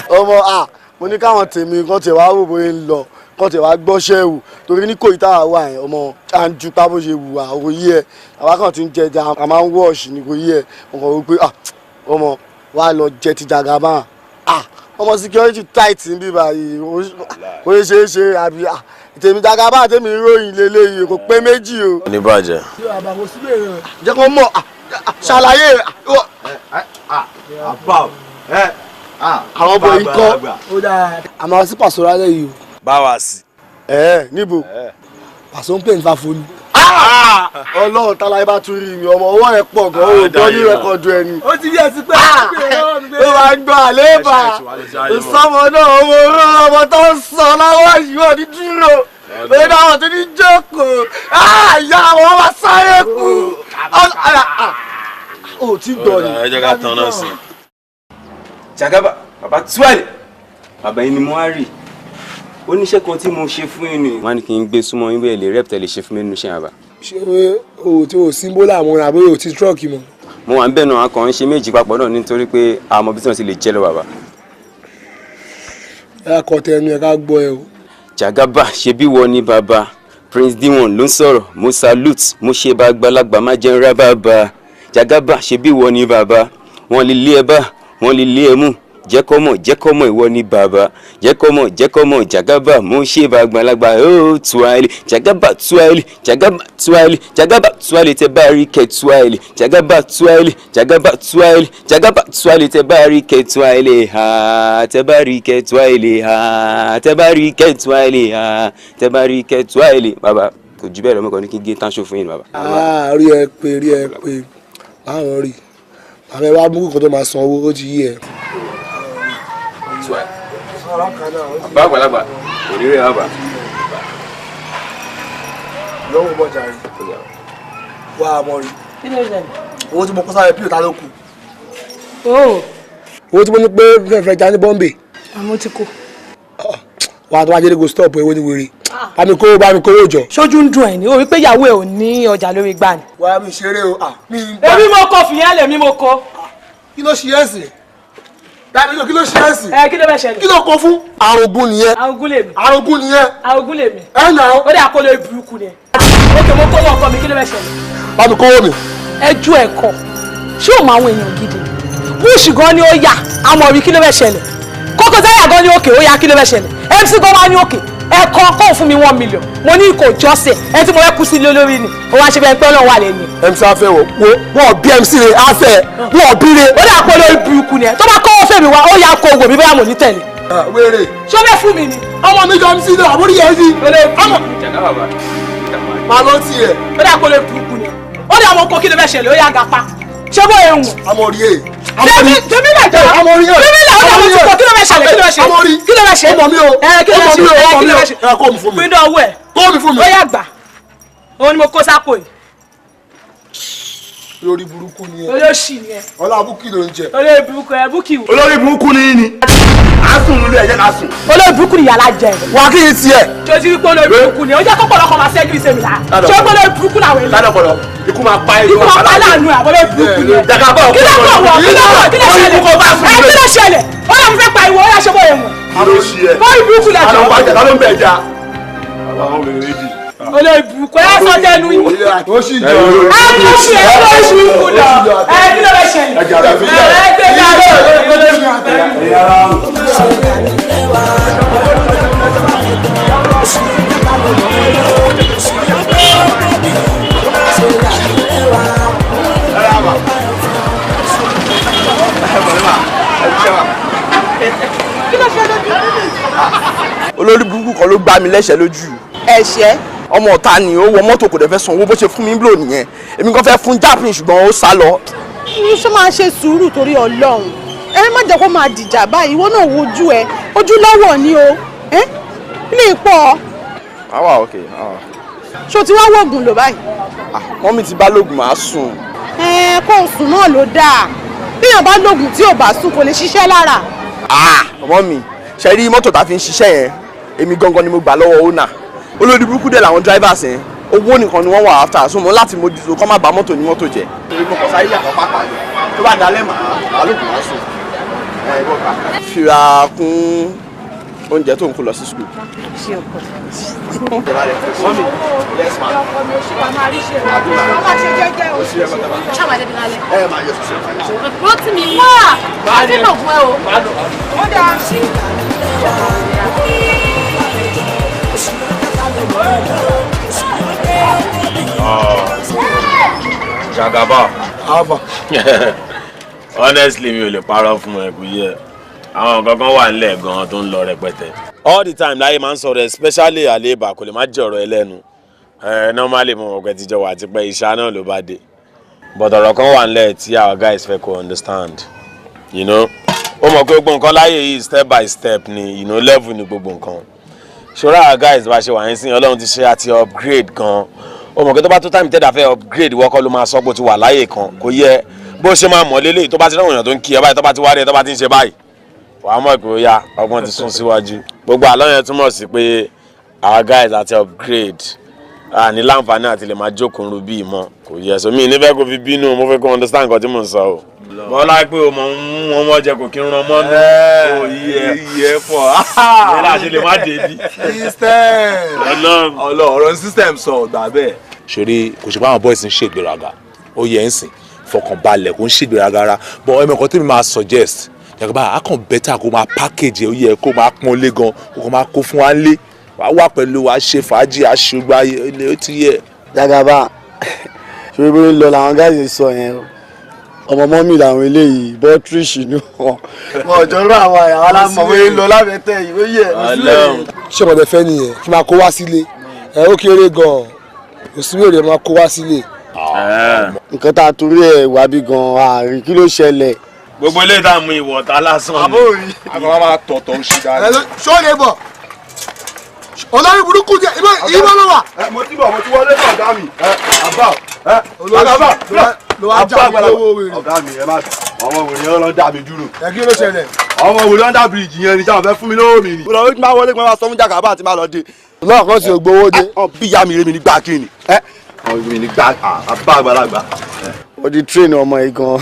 Ọmọ mo ní káwọn tèmi kan tẹ̀ wá wò bóyá ń lọ kan tẹ̀ wá gbọ́ṣẹ́ wò torí ní kòyí táwa wà yẹn ọmọ à ń ju pa bó ṣe wù wá kò yí ẹ àwa kàn ti ń jẹja a máa ń wọ́ọ̀ṣì ni kò yí ẹ mo kàn wí pé ọmọ wa lọ jẹ ti Jagaba ọmọ security tight ń bí báyìí kò ṣe é ṣe àbí tèmi Jagaba tèmi ròyìn lélẹ́yìí kò pé méjì o. Kò ní bàjẹ́. Jẹ́ kó mọ̀ Ṣàlàyé. Àwọn ọmọ yìí kọ́. Àmọ́ sí pàṣọ rálẹ̀ yìí o. Báwa sí. Ẹ níbo. Pàṣọ ń pè ní Fáfolú. Ọlọ́run táláyé bá tún rí mi ọmọ ọwọ́ ẹ̀ pọ̀ gan ó gbọ́ ní rẹ́kọ̀dù ẹni. Ó ti yẹ sí pé ó máa ń gbọ́ àléébà ìsọmọ náà owó oró ọmọ tó ń sọ lọ́wọ́ yìí ò ní dúró lórí àwọn tó ní jókòó ìyá àwọn máa sáré kú. Ó ti gbọ́ ni. Ẹ jẹ́ ká tan náà sí. Jagaba bàbá Tuwálé bàbá yìí ni mo á rí oníṣẹ́ kan tí mo ṣe fún yín ni. Wọ́n á ní kí n gbé súnmọ́ yín bẹ́ẹ̀ lè rep tẹ̀lé ṣe fún mi nínú iṣẹ́ yẹn bàbá. Ṣé o tí o símbólà mọ́ àbí o ti tírọ́ọ̀kì mọ́. Mo wà ń bẹ̀ náà akàn ń ṣe méjì papọ̀ náà nítorí pé àmọ́ bí tí wọ́n ti lè jẹ́ lọ bàbá. Ẹ kọ tẹnu ẹ ká gbọ́ ẹ o. Jagaba ṣe bí wọ ni bàbá Prince D1 ló ń sọ̀rọ̀ mo salute mo ṣe bá àgbàlagbà má jẹun rá bàbá. Jagaba ṣe bí wọ ni bàbá wọ́n lè lé ẹ bá wọ́n lè lé ẹ mú jẹ́kọ́mọ̀ jẹ́kọ́mọ̀ ìwọ ni bàbá jẹ́kọ́mọ̀ jẹ́kọ́mọ̀ Jagaba mo ṣe bá àgbàlagbà ó Tuwálé Jagaba Tuwálé Jagaba Tuwálé Jagaba Tuwálé tẹ bá rí kẹ Tuwálé Jagaba Tuwálé Jagaba Tuwálé Jagaba Tuwálé tẹ bá rí kẹ Tuwálé ha tẹ bá rí kẹ Tuwálé ha tẹ bá rí kẹ Tuwálé ha tẹ bá rí kẹ Tuwálé. Bàbá kò jù bẹ́ẹ̀ lọ mọ́kàn ní kí n gé tánṣó fún yín bàbá. Rí ẹ pé rí ẹ pé báwọn rí àmì ẹ wá mú kíkọ́ tó máa san owó ó ti yí ẹ. Bàbá àgbàlagbà kò ní rí ẹ bàbá. Lọ́wọ́ bọ̀jà rí wá a mọ̀ rí owó tí mo kó sáré pílò ta ló kù. Owó tí mo ní pé fẹ́fẹ́ já ní Bọ́m̀bé. Àmọ́ ti kó. Wà á tó wá jẹ́ kó stop ewé ní wèrè bá mi kówó jọ. Ṣojú ń dùn ẹ̀ ní o rí pé ìyàwó ẹ̀ ò ní ọjà lórí gbà ni. Wà á mi ṣeré o. Èmi mo kọ fìyẹn lèmi mo kọ. Kí ló ṣe é sìn? Dàbí kí ló ṣe é sìn? Ẹ kí ló fẹ́ ṣẹlẹ̀? Kí ló kọ fún? Arogun nìyẹn. Arogun lèmi. Arogun nìyẹn. Arogun lèmi. Ẹ nà ó. Ó dà kó lórí burúkú ni. Ókè mo kówó ọkọ mi kí ló fẹ́ ṣẹlẹ̀? Bá mi kówó mi. Ẹjú ẹ̀ kọ, ṣé o mọ àwọn èèyàn gidi? Búùsì gan ni ó yà, àmọ̀ rí kí ló fẹ́ ṣẹlẹ̀? Kókó Zaria gan ni òkè ó yà kí ló fẹ́ ṣẹlẹ̀? MC gan wá ní òkè ẹ̀kọ́ kóun fún mi 1 million. Mo ní kò jọ́sẹ̀ ẹ tí mo fẹ́ kú sí ilé olórí ni ó wá ṣe bẹ́ẹ̀ pé Ọlọ́run wà lẹ́nu. MC afẹ́ wọ wo wọn bí MC rẹ afẹ́ wọn bí rẹ. Ó dà pé olórí burúkú ni ẹ tó bá kọ́wọ́ fèmí wá ó yà kó wò mí bóyá mo ní tẹ̀lé. Wéré. Ṣé ó fẹ́ fún mi ni. Ọmọ mi jọ MC lọ àbúrò yẹn sí. Máa lọ tiẹ̀. Ó dà pé olórí burúkú ni ẹ ó dà mọ kó kí ló fẹ́ ṣẹlẹ̀ ó yà gapá ṣé bó ewu. Amọ̀rí e. Tèmi lè jọ. Amọ̀rí e. Tèmi lè ọ̀dà mo ti kọ kí ló fẹ́ ṣẹlẹ̀ kí ló fẹ́ ṣẹlẹ̀ kí ló fẹ́ ṣẹlẹ̀. Ọmọ mi o. Kí ló fẹ́ ṣẹlẹ̀ kí ló fẹ́ ṣẹlẹ̀. Kó mi fún mi. Pín dán owó ẹ̀. Kó mi fún mi. Ó yá gbà. Òun ni mo kó sápò yìí. Olórí burúkú ni ẹ. Olóṣì ni ẹ. Ọlá búkì ló ń jẹ. Olórí burúkú ẹ búkì wò. Olórí burúkú ni yín ni. A sùn nílé ẹ jẹ́ ká sùn. Olórí burúkú ni yàrá jẹ. Wà kí n tiẹ̀. Ṣé o ti rí pé olórí burúkú ni? Ó jẹ́ kọ́pọ̀ lọ́kọ̀ máa ṣẹ́jú ìṣe mi là. Ṣé o pé olórí burúkú làwọn èèyàn? Ládọ̀pọ̀lọ̀ ikú máa pa ikú máa pa láàánú ẹ̀ olórí burúkú ni ẹ. Jagaba Kí ló kọ̀ wọ̀? Kí ló kọ̀? Kí ló ṣẹlẹ̀? Ẹ kí ló ṣẹlẹ̀? Ó yà mo fẹ́ pa ìwọ, ó yà ṣe bóyá wọ̀n. Olóṣì ẹ. Bóyá burúkú lẹ jọ. Ló ń bẹ̀ já. Àwọn obìnrin méjì. Olórí burúkú ẹ sọ tẹnu yìí. Ó sì jọ. Ẹ kú sí ẹ olórí burúkú lọ. Ẹ kí ló fẹ́ ṣẹlẹ̀? Ẹ gbé jáde olórí burúkú. Olórí burúkú kan ló gbá mi lẹ́sẹ̀ lójú. Ẹ̀ṣẹ̀. Ọmọ ọ̀tá ni ó wọ mọ́tò kò dẹ̀ fẹ́ sanwó bó ṣe fún mi blow nìyẹn. Èmi kan fẹ́ fún jápìn ṣùgbọ́n ó sá lọ. Ṣé máa ṣe sùúrù torí Ọlọ́run? Ẹ má jẹ́ kó máa dìjà báyìí, ìwọ náà wojú ẹ, ojú lọ́wọ́ ni o. Ẹ lè pọ̀. Àwa ok. Ṣo ti wá wọ̀gùn lò báyìí? Mọ́mí ti bá lóògùn máa sùn. Ẹ kó o sùn náà ló dáa. Bíyàn bá lóògùn tí ò bá sùn kò lè ṣiṣẹ́ lára. Mọ́mí, ṣe rí mọ́tò tá a fi ń ṣiṣẹ́ yẹn, èmi gangan ni mo gbà lọ́wọ́ owner. Olórí burúkú dẹ̀ làwọn drivers yẹn, owó nìkan ni wọ́n wà after, so mo láti mójútó kọ́ má bà mọ́tò ní mọ́tò jẹ́. Torí mo kàn sáré yàtọ̀ pápá yẹn, tó bá dalẹ̀ màá lóògùn máa sùn. Fira kún oúnjẹ tó ń kó lọ sí school. Ṣé ọkọ? Mọ́mí, yes ma. Ọkọ mi ò ṣì wà máa rí ṣe rẹ̀. Wọ́n máa ṣe jẹ́jẹ́ o. Ṣáà débi lálẹ́. Ẹ máa yọ ṣiṣẹ́ máa yọ. Rótìmí wá! Àti lògùn ẹ o. Ó dáa. Jagaba. Alpha. Honestly, mi ò lè parọ́ fún ẹ, kò yẹ. Àwọn nǹkan kan wà nílẹ̀ gan-an tó ń lọ rẹpẹtẹ. All the time láyé máa ń sọ̀rọ̀, especially àléébà kò lè má jẹ́ ọ̀rọ̀ ẹlẹ́nu. Normally mo mọ̀ pé tíjọ wà tipẹ́, ìṣá náà ló bá dé. But ọ̀rọ̀ kan wà nílẹ̀ tí our guys fẹ́ kó understand. You know? Ó mọ̀ pé gbogbo nǹkan láyé yìí step by step ni, level ni gbogbo nǹkan. Ṣọ́ra our guys bá ṣe wà ní sìn, Ọlọ́run ti ṣe àti upgrade gan. Ó mọ̀ pé tó bá tó time tẹ́dà fẹ́ upgrade, ìwọ kọ́ ló máa sọ pé ó ti wà láyè kan, kò yẹ bó ṣe máa mọ̀ lélẹ́yìí tó bá ti ráwọn èèyàn tó ń kí ẹ báyìí, tó bá ti wá rí ẹ, tó bá ti ń ṣe báyìí, wàá mọ̀ pé ó yá, ọgbọ́n ti sún síwájú. Gbogbo àlọ́ yẹn túmọ̀ sí pé our guys àti upgrade, a ní láǹfààní àti lè máa jókòó ru bíi mọ́, kò yẹ. So mi nífẹ̀ẹ́ kó fi bínú, mo fẹ́ kó understand nǹkan tí mò ń sọ o. Bọ́lá pé o mọ̀ ń mú wọn mọ́ jẹ kò kí ń ran mọ́ nù. Ó yẹ iye pọ̀. Ìyẹn láti lè má débi. System. Ọlọ́run, ọ̀rọ̀ system sọ ọ̀gbà bẹ́ẹ̀. Ṣeré kò ṣe pé àwọn boys ń ṣègbéraga, ó yẹ ń sìn fọkànbalẹ̀, kò ń ṣègbéraga rárá. But ẹ̀mí ọkọ tí mi máa suggest, Jagaba, a kàn better kó máa package ẹ̀, ó yẹ kó máa pọ́n lé gan, kó máa kó fún wa lé, wàá wà pẹ̀lú wa, ṣe fàájì, àṣùgbà ilé, ó ti yẹ. Jagaba, ṣé bó ń lọ làwọn guys sọ yẹn o? Ọmọ mọ́mì làwọn eléyìí, bọ́tírìṣì ni wọn. Wọn ò jọ rú àwọn àyàwó alámọ̀ bóyá ń lọ lábẹ́tẹ̀ yìí, ó yẹ. Ṣé ọmọdé fẹ́ nìyẹn kí máa kó wá sílé ẹ? Ó kéré gan-an, òsínwó máa kó wá sílé. Nǹkan tá a torí ẹ̀ wá bí gan-an àárín, kí ló ṣẹlẹ̀? Gbogbo ilé ìta mú ìwọ̀ta lásán ni. Àbórí. Àgbà máa tọ̀tọ̀ ń ṣe dáadáa. Ṣó lè bọ̀ olórí burúkú jẹ ìbọn ló wà. Mo ti bọ̀, mo ti wọlé bọ̀, ọ̀gá mi. Àbá Olórí ló wá já mi lówó wèrè. Ọ̀gá mi, ẹ má ọmọ wèrè yẹn lọ dá mi dúró. Ẹ kí ló ṣẹlẹ̀? Ọmọ wèrè under bridge yẹn ni sáwọn fẹ́ fún mi lówó mi ni. Mo lọ máa wọlé pé wọ́n sọ fún Jagaba àti máa lọ dé. Lọ́ọ̀kan sì ò gbowó dé. Bí ìyá mi rè mi ní gbà kí ni. Ọmọ mi ní gbà àbá àgbàlagbà. Ó di train ọmọ yìí gan.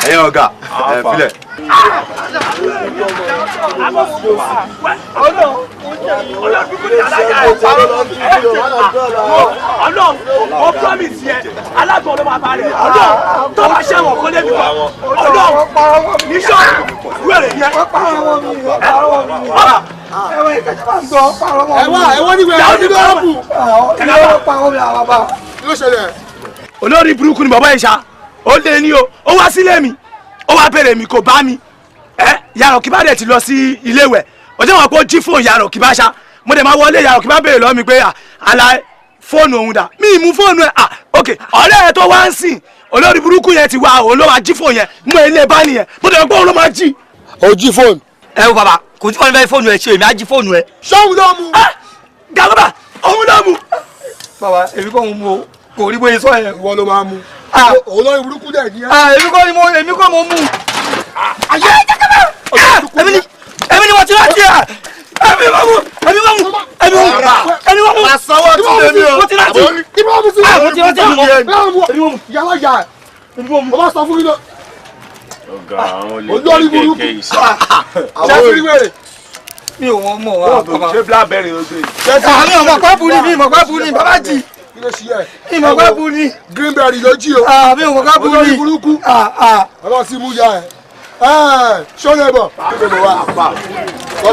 Ẹ̀yin ọ̀gá ẹ filẹ̀. Ọlọ́run, mo promise yẹ, alágbọ̀n ló máa bá rẹ̀. Ọlọ́run tó bá ṣẹ̀wọ̀n kó lébi kan. Ọlọ́run níṣọ́ wẹ̀rẹ̀ yẹn. Ẹwà ẹwọ́n ní wẹ̀rẹ̀ ní bẹ́ẹ̀rù. Kí ló ṣẹlẹ̀? Olórí burúkú ni bàbá yìí ṣá, ó lé ní o, ó wá sílé mi, ó wá bèrè mi, kò bá mi. Ẹ yàrá kí bá dẹ̀ ti lọ sí ilé ìwẹ̀, ó jẹ́ wọn pé ó jí fóònù yàrá kí bá ṣá. Mo dẹ̀ máa wọlé, yàrá kí bá bèrè lọ́wọ́ mi pé àlà fóònù òun dà, mi ì mú fóònù ẹ̀. À ok, ọ̀rẹ́ ẹ̀ tó wá ń sìn, olórí burúkú yẹn ti wá, òun ló máa jí fóònù yẹn mú ilé bá nìyẹn. Mo dẹ̀ pé òun ló máa jí. Ó jí fóònù. Ẹ wo bàbá, kò tí wọn fẹ́ fóònù ẹ ṣe, èmi á jí fóònù ẹ. Ṣóun ló mú. Gàlọ́bà, òun ló mú. Bàbá, èmi kò mú o, kò rí bóyá sọ yẹn. Ìwọ ló máa mú. Olórí burúkú dẹ̀ ní ẹ. Èmi kọ́ ni mo, èmi kọ́ mo mú. Ayé èmi ni, èmi ni mo ti rántí ẹ. Èmi mo mú, èmi mo mú, èmi mo mú, èmi mo mú. Àsanwó ti lè mi o. Mo ti rántí. Ibi wọn mú sí. Mo ti rántí, èmi mo mú. Èmi mo mú. Yàrá yà ẹ. Mo bá sọ fún mi lọ. Ọ̀gá, àwọn olè Olórí burúkú. kéékèèké ìṣá. Ṣé ti rí wèrè? Mi ò wọ́n mọ̀ wá bàbá. Ṣé blackberry ló gbé? Àmì ọmọ pápú ni, mi mọ̀ pápú ni, bàbá jì. Kí ló ṣe ẹ? Ìmọ̀ pápú ni. Greenberry ló jí o. Àmì ọmọ pápú ni. Olórí burúkú. Ọlọ́run ti mú ya ẹ. Ṣó lè bọ̀? Lọ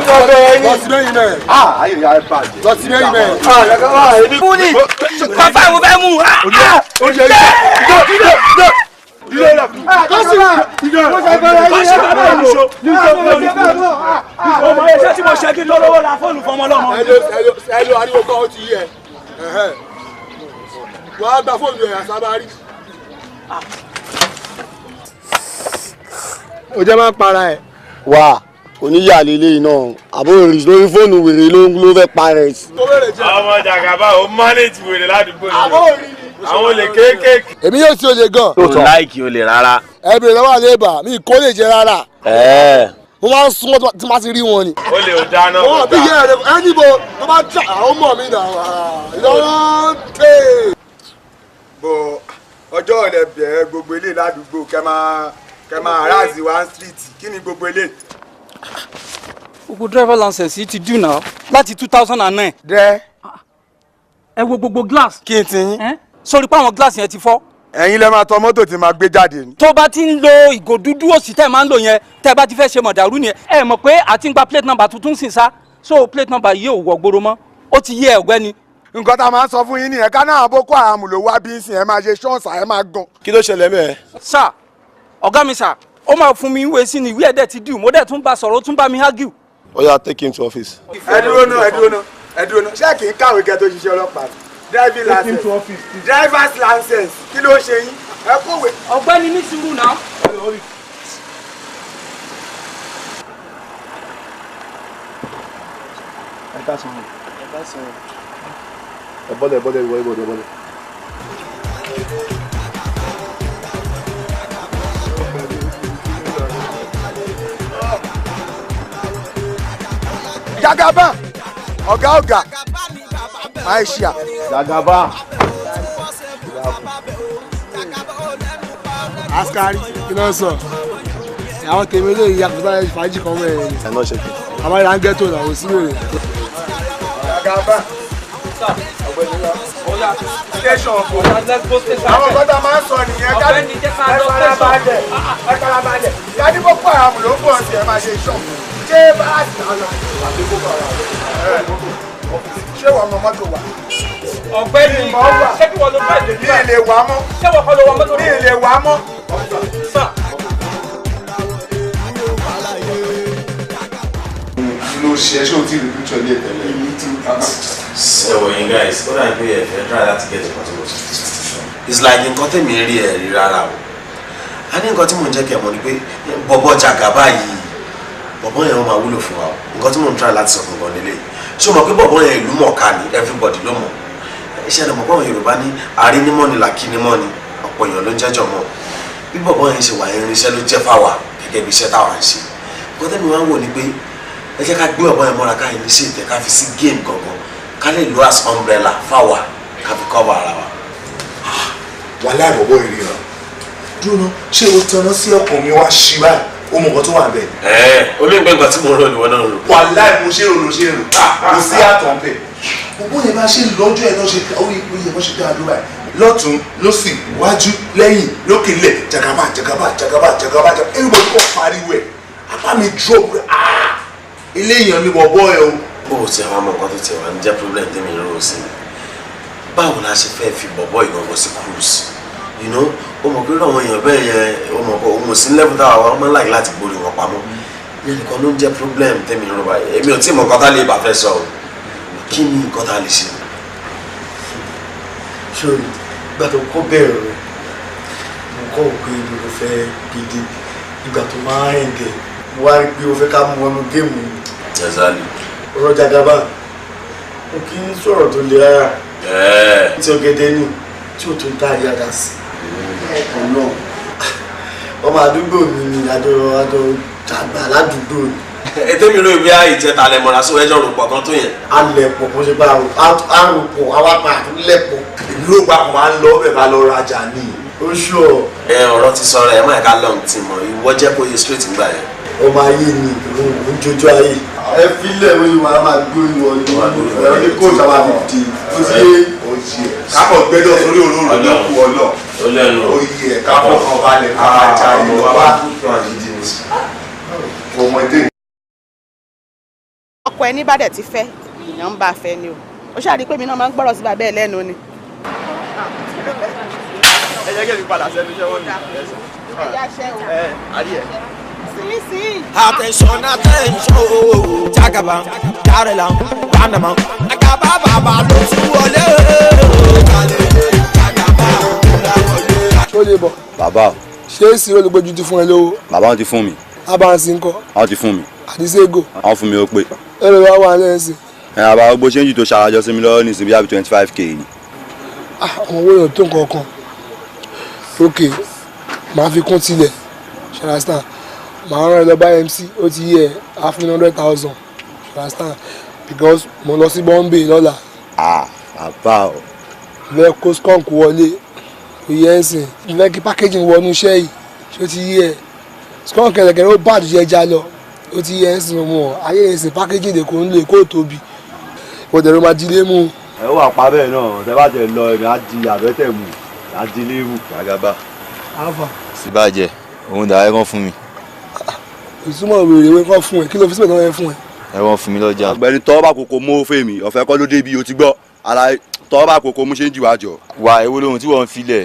sí mẹ́yìn mẹ́yìn. Ayé ìyá ẹ bàjẹ́. Lọ sí mẹ́yìn mẹ́yìn. Mú ni, bàbá mo fẹ́ mú. Ọmọ ẹ̀ṣẹ́ tí mo ṣe kí lọ́wọ́ ra fóònù fọmọ lọ́mọ. Ẹlò ariwo kan ó ti yẹ. Wàá gba fóònù ẹ̀ àsábárí. Ó jẹ́ máa ń para ẹ̀. Wà oníyà lélẹ́yìí náà, àbúrò rí lórí fóònù wèrè ló ń fẹ́ parẹ́ sí. Ọmọ Jagaba, ó manage wèrè ládùúgbò yìí. Àwọn olè kéékèèké. Èmi yóò ti olè gan. Kò láìkì olè rárá. Ẹ bèrè lọ́wọ́ àlébà, mi kò lè jẹ rárá. Mo máa ń súnmọ́ tí máa ti rí wọn ni. Olè ò dáná. Wọ́n bí yẹ́ ẹ̀rẹ́ ẹni bo tó bá jà àwọn ọmọ mi nà lọ́rọ́ tè. Bọ̀ ọjọ́ ọ̀lẹ̀ bẹ̀rẹ̀ gbogbo ilé ládùúgbò kẹ máa ráàzì one street, kí ni gbogbo ilé? Gbogbo driver license yìí ti due now láti 2009. Dẹ́. Ẹ wo gbogbo glass. Kí n ti yín? Sori pé àwọn glass yẹn ti fọ́. Ẹ̀yin lẹ máa tọ mọ́tò tí máa gbé jáde ni. Tó bá ti ń lo ìgò dúdú òsì tẹ́ ẹ máa ń lò yẹn, tẹ́ ẹ bá ti fẹ́ ṣe mọ̀dàrú nìyẹn. Ẹ mọ̀ pé àti ń gba plate number tuntun sì sá, so plate number yìí ò wọ̀ gbòòrò mọ́, ó ti yé ẹ ọ̀gbẹ́ni. Nǹkan tá a máa ń sọ fún yín nìyẹn, ká náà Boko Haram ló wá bí ń sìn, ẹ máa ṣe ṣọ́ọ̀ṣà, ẹ máa gan. Kí ló ṣẹlẹ̀ mẹ́ẹ̀? Sir, ọ̀gá mi sir, ó máa fún mi ìwé sí ni, ìwé ẹ̀dẹ̀ ti dùn, mo dẹ̀ tún bá sọ̀rọ̀, ó tún bá mi argue. Ó yá, take him to office. Ẹ dúró náà, ẹ dúró náà, ẹ dúró náà. Ṣé kì í kàwé kẹ́ tó ṣiṣẹ́ ọlọ́pàá ni? Driving license, driver's license, kí ló ṣe yín? Ẹ kọ̀wé. Ọ̀gbẹ́ni ní sùúrù náà. Ẹ ká sọ. Ẹ bọ́lẹ̀, bọ́lẹ̀, ìwọ ìbọ̀dẹ̀ bọ́lẹ̀. Jagaban, ọ̀gá ọ̀gá, Aisha. Jagaban. Askari, kí ló ń sọ? Àwọn tèmi lè yí àkọsílẹ̀ fàájì kan mọ́ ẹ̀ ni. Ẹ náà ṣe kí. Àwọn ìlànà ghetto náà kò sí wèrè. Jagaban. Station kò. Àwọn nǹkan tá a máa ń sọ nìyẹn, ká ẹ farabalẹ̀, ẹ farabalẹ̀. Ká ní Boko Haram ló ń bọ̀ sí, ẹ máa ṣe ṣọ́. Ṣé bá a ti lọ àbí Boko Haram? Ṣé wàá mọ mọ́tò wa? Ọ̀gbẹ́ni, ṣé kí wọ́n ló bá ìdè Mi ì lè wà mọ́. Ṣé wọ́n kọ́ ló wọ mọ́tò? Mi ì lè wà mọ́. Kí ló ṣe ẹ́? Ṣé o ti rí picture ilé tẹ́lẹ̀? Ẹ wò yín guys, ó dàbí pé ẹ fẹ́ try láti get nǹkan tí mo sọ. It's like nǹkan tèmi rí ẹ̀ rí rárá o. A ní nǹkan tí mò ń jẹ́ kí ẹ mọ̀ ni pé bọ̀bọ̀ Jagaba yìí, bọ̀bọ̀ yẹn ó máa wúlò fún wa o. Nǹkan tí mò ń try láti sọ fún gan nílé. Ṣé o mọ̀ pé bọ̀bọ̀ yẹn ìlú mọ̀ọ́ká ni, everybody ló mọ̀. Iṣẹ́ ni mọ̀ pé àwọn Yorùbá ní arínímọ́ni làkínímọ́ni, ọ̀pọ̀ èèyàn ló ń jẹ́jọ́ mọ́. Bí bọ̀bọ̀ yẹn ṣe wà, irinṣẹ́ ló jẹ́ fáwa gẹ́gẹ́ bí iṣẹ́ táwa ń ṣe. Nǹkan tẹ́mi wá ń wò ni pé ẹ jẹ́ ká gbé bọ̀bọ̀ yẹn mọ́ra, ká initiate, ká fi sí game gangan, ká lè lo as umbrella fáwa, ká fi cover ara wa. Wàhálà ìbọ̀bọ̀ ìríran. Dúró ná, ṣé o tanná sí ọkàn mi wá ṣí báyìí? Ó mọ nǹkan tó wà bẹ́ẹ̀. Ẹ olóyìn pé nǹkan tí mo rò níwọ náà rò. Wàhálà mo ṣe rò ló ṣe rò, kò sí àtọ̀ ń bẹ̀. Gbogbo yẹn bá ṣe lọ́jọ́ ẹ̀ tó ṣe orí ipò yẹn bó ṣe dáa dúró báyìí. Lọ́tún, lọ́sì, wájú, lẹ́yìn, lókè lẹ̀, Jagaba, Jagaba, Jagaba, Jagaba, Jagaba, everybody kọ́ pariwo ẹ̀. Apá mi drop rẹ̀, ah! Ilé èèyàn ni bọ̀bọ̀ ẹ o. Bó o ti àwọn ọmọ nǹkan tó ti wà ń jẹ́ problem tèmi rò sí i. Báwo la ṣe fẹ́ fi bọ̀bọ̀ ìgangan sí cruise? You know, ó mọ̀ pé àwọn èèyàn bẹ́ẹ̀ yẹn, ó mọ̀ pé òun ò sí level táwa wa, wọ́n máa ń láì láti gborí wọn pamọ́. Yẹn nìkan ló ń jẹ́ problem tèmi rò báyìí. Èmi ò tí ì mọ̀ nǹkan tá lè bá fẹ́ sọ o. Kí ni nǹkan tá lè ṣe? Sori, ìgbà tó kọ́ bẹ̀rẹ̀ rẹ̀, mo kọ́ òpin ibi mo fẹ́ gidi. Ìgbà tó máa ń rìn dẹ̀, mo wá rí pé o fẹ́ ká mú wọnú géèmù yìí. Exactly. Ọ̀rọ̀ Jagaba, mo kì í sọ̀rọ̀ tó le rárá. Tí ọ̀gẹ̀dẹ̀ ni tí ò tó ń dárí ara sí. Ọ̀nà ọmọ àdúgbò mi ni àjọ dàgbà ládùúgbò ni. Ètò mi ló bí ìjẹta lẹ mọ́ra sóò ẹjọ́ rò pọ̀ kan tó yẹn. Alẹ̀ pọ̀ kó ṣe bá àrùn pọ̀ àwa pa àtúnlẹ̀ pọ̀. Èmi ló gbà kó máa ń lọ ọbẹ̀ ká lọ rajà ni. Ó ṣù ọ́. Ẹ ọ̀rọ̀ ti sọ̀rọ̀ ẹ̀ má ẹ̀ka lọ́n ti mọ̀, ìwọ jẹ́ kó yẹ straight ńgbà yẹn. Ọmọ ayé ni òun jojú ayé. Ẹ filẹ̀ oyin wa máa gbórí wọlé ẹ̀rọ ní kóòtù àwọn àbìdì ó sì yé. Ó yẹ kápọ̀ gbẹ́dọ̀ sórí òróró ló kú ọlọ́. Ó yẹ kápọ̀ kan balẹ̀ ká máa ja ìlú wa. Ọmọdé. Ọkọ ẹni bá dẹ̀ ti fẹ́, èèyàn ń bá a fẹ́ ni o. Ó ṣáà rí i pé mi náà máa ń gbọ́rọ̀ sí bàbá ẹ̀ lẹ́nu ni. Ẹ jẹ́ kí èmi padà sẹ́nu iṣẹ́ wọ́n mi. Ẹ àrí ẹ̀. Attention, attention, oh, Jagaba, Jarela, Panama, Agaba, Baba, ló tún wọlé. Ṣé o lè bọ̀? Bàbá o. Ṣé èsì olùgbójú ti fún ẹ lówó? Bàbá wọn ti fún mi. Abansi ńkọ́? Wọn ti fún mi. Àdìsẹ́gò? Wọn fún mi ó pé. Ẹ lè wá wà lẹ́sìn. Ẹ àbá gbogbo ṣéǹjì tó ṣarajọ sí mi lọ́wọ́ ní ìsìn bíi 25k ni. Àwọn owó yẹn tó nǹkan kan. Ok, màá fi kún tilẹ̀, ṣàlàsítà. Màá rán ẹ lọ bá MC, ó ti yẹ á fún 100,000, ṣàlàsítà, because mo lọ sí Bombay lọ́la. Ah, bàbá o. Mo fẹ́ kó skunk wọlé, kò yẹ ẹ sìn. Mo fẹ́ kí packaging wọnú iṣẹ́ yìí, ṣé ó ti yẹ? Skunk ẹlẹ́gẹ̀rẹ́ ó bá àdújẹ ẹja lọ, ó ti yẹ ẹ sìn mọ̀. Ayé ẹ sìn packaging lè kó ń lè kó tóbi. Ìwọ dẹ̀rọ máa di lé mú. Ẹ wà pa bẹ́ẹ̀ náà, tẹ bá tẹ lọ ẹ̀mí á di àbẹ́tẹ̀ mú, á di lé mú. Jagaba. Alfa. Síbàjẹ́, òun dà ẹ́ kàn fún mi. Ìtumọ̀ wèrè wé kàn fún ẹ, kí ló fi síbẹ̀ tó yẹ fún ẹ? Ẹ wọ́n fún mi lọ́jà. Ọ̀gbẹ́ni tọ́ bá kókó mú fèmí, ọ̀fẹ́ kọ́ ló dé bí o ti gbọ́. Àlàyé tọ́ bá kókó mú ṣe ń jìwà jọ. Wà ewu lóhun tí wọ́n ń filẹ̀.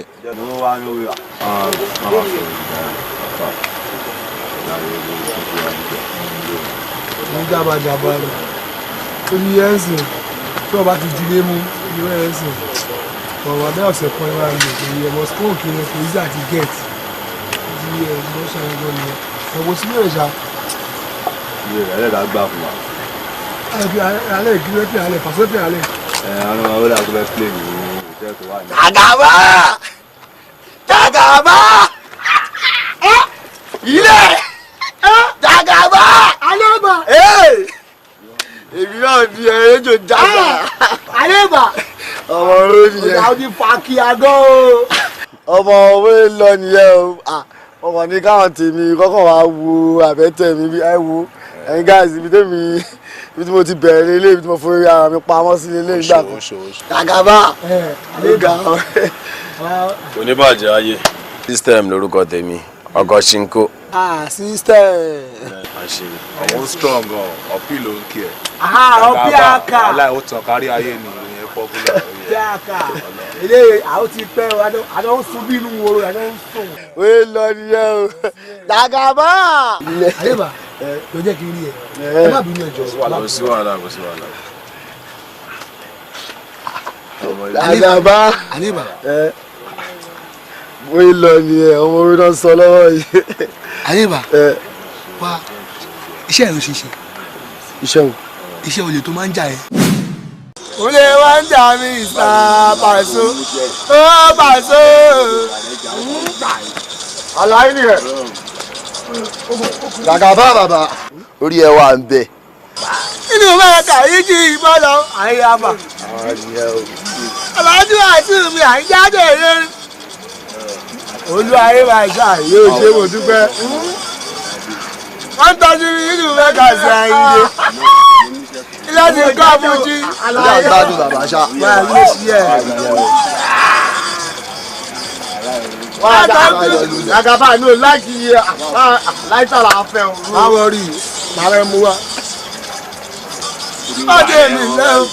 Ní jábàjábà rẹ̀ ó ní ẹ̀sìn tí wọ́n bá ti dilé mú irú ẹ̀sìn ọ̀rọ̀ abẹ́ ọ̀sẹ̀ kan ẹ̀rọ àlè kò yẹ mọ́ skunk yẹn kò easy àti get ti ẹ̀ lọ́ ṣàyẹ̀wò nìyẹn ẹ̀wọ̀ sí lè ṣá. Ilé rẹ̀ ẹlẹ́dàá gbà fún wa. Alẹ́ ìkíni pè alẹ́ pàṣẹ pè alẹ́. Ẹ àwọn ọmọ wọlé àgọ́ bẹ́ẹ̀ play ní ìjẹ́ tó wà ní. Jagaba! Jagaba! Ilé! Jagaba! Aleba! Èmi náà di ẹrẹ́jọ jágbà. Aleba! Ọmọ owó nìyẹn. Ọ̀gá ti fa kí agọ́ o. Ọmọ owó lọ nìyẹn o. Ọkàn ní káwọn tèmi kọ́kọ́ wá wo àbẹ́tẹ̀ mi bí ẹ wo ẹ̀yin guys ibi tèmi ibi tí mo ti bẹ̀rẹ̀ lélẹ̀ ibi tí mo forí ara mi pamọ́ sí lélẹ̀ nígbà kan. Jagaba! Ó ga ọ. Kò ní bàjẹ́ ayé. System lorúkọ tèmi, ọkọ̀ ṣinko. Ah, system. Àwọn strong gan, ọ̀pì ló ń kí ẹ. Ọ̀pì àkà. Aláì ó tàn kárí ayé ni ìròyìn popular. Ọ̀pì àkà. Eléyìí àwọn ti pẹ́ o, àjọ ń sun bí inú woro, àjọ ń sùn. Ó lọ nìyẹn o. Jagaba! Àyèbá, ló jẹ́ kí n rí ẹ. Ẹ má bínú ẹ jọ̀ọ́. Kò sí wàhálà, kò sí wàhálà. Jagaba! Àyèbá. Ó lọ nìyẹn, ọmọ orí náà sọ lọ́wọ́ yìí. Àyèbá, wá iṣẹ́ ẹ̀ ló ṣe ṣe. Iṣẹ́ wo? Iṣẹ́ olè tó máa ń jà ẹ́. Olè wá ń jà mí ìsà pàṣọ, ó pàṣọ. Àlàyé nìyẹn. Jagaba bàbá orí ẹ wà ń bẹ. Inú mẹ́ta yìí jí ìbọn lọ, àyè àbà. Àlàájú àti mi à ń jáde lórí. Olú ayé máa ṣá yóò ṣe mo dúpẹ́. Wọ́n tọ́jú mi nínú mẹ́ka sí àyíndé. Ilé ti kọ́ fújì. Ìyá gbádùn bàbá ṣá. Máa ló ṣí ẹ̀. Jagaba ní o láìkí láìsà là á fẹ́ o. Má wọrí, màá rẹ̀ mú wa. Ọdẹ mi lẹ́wọ̀n.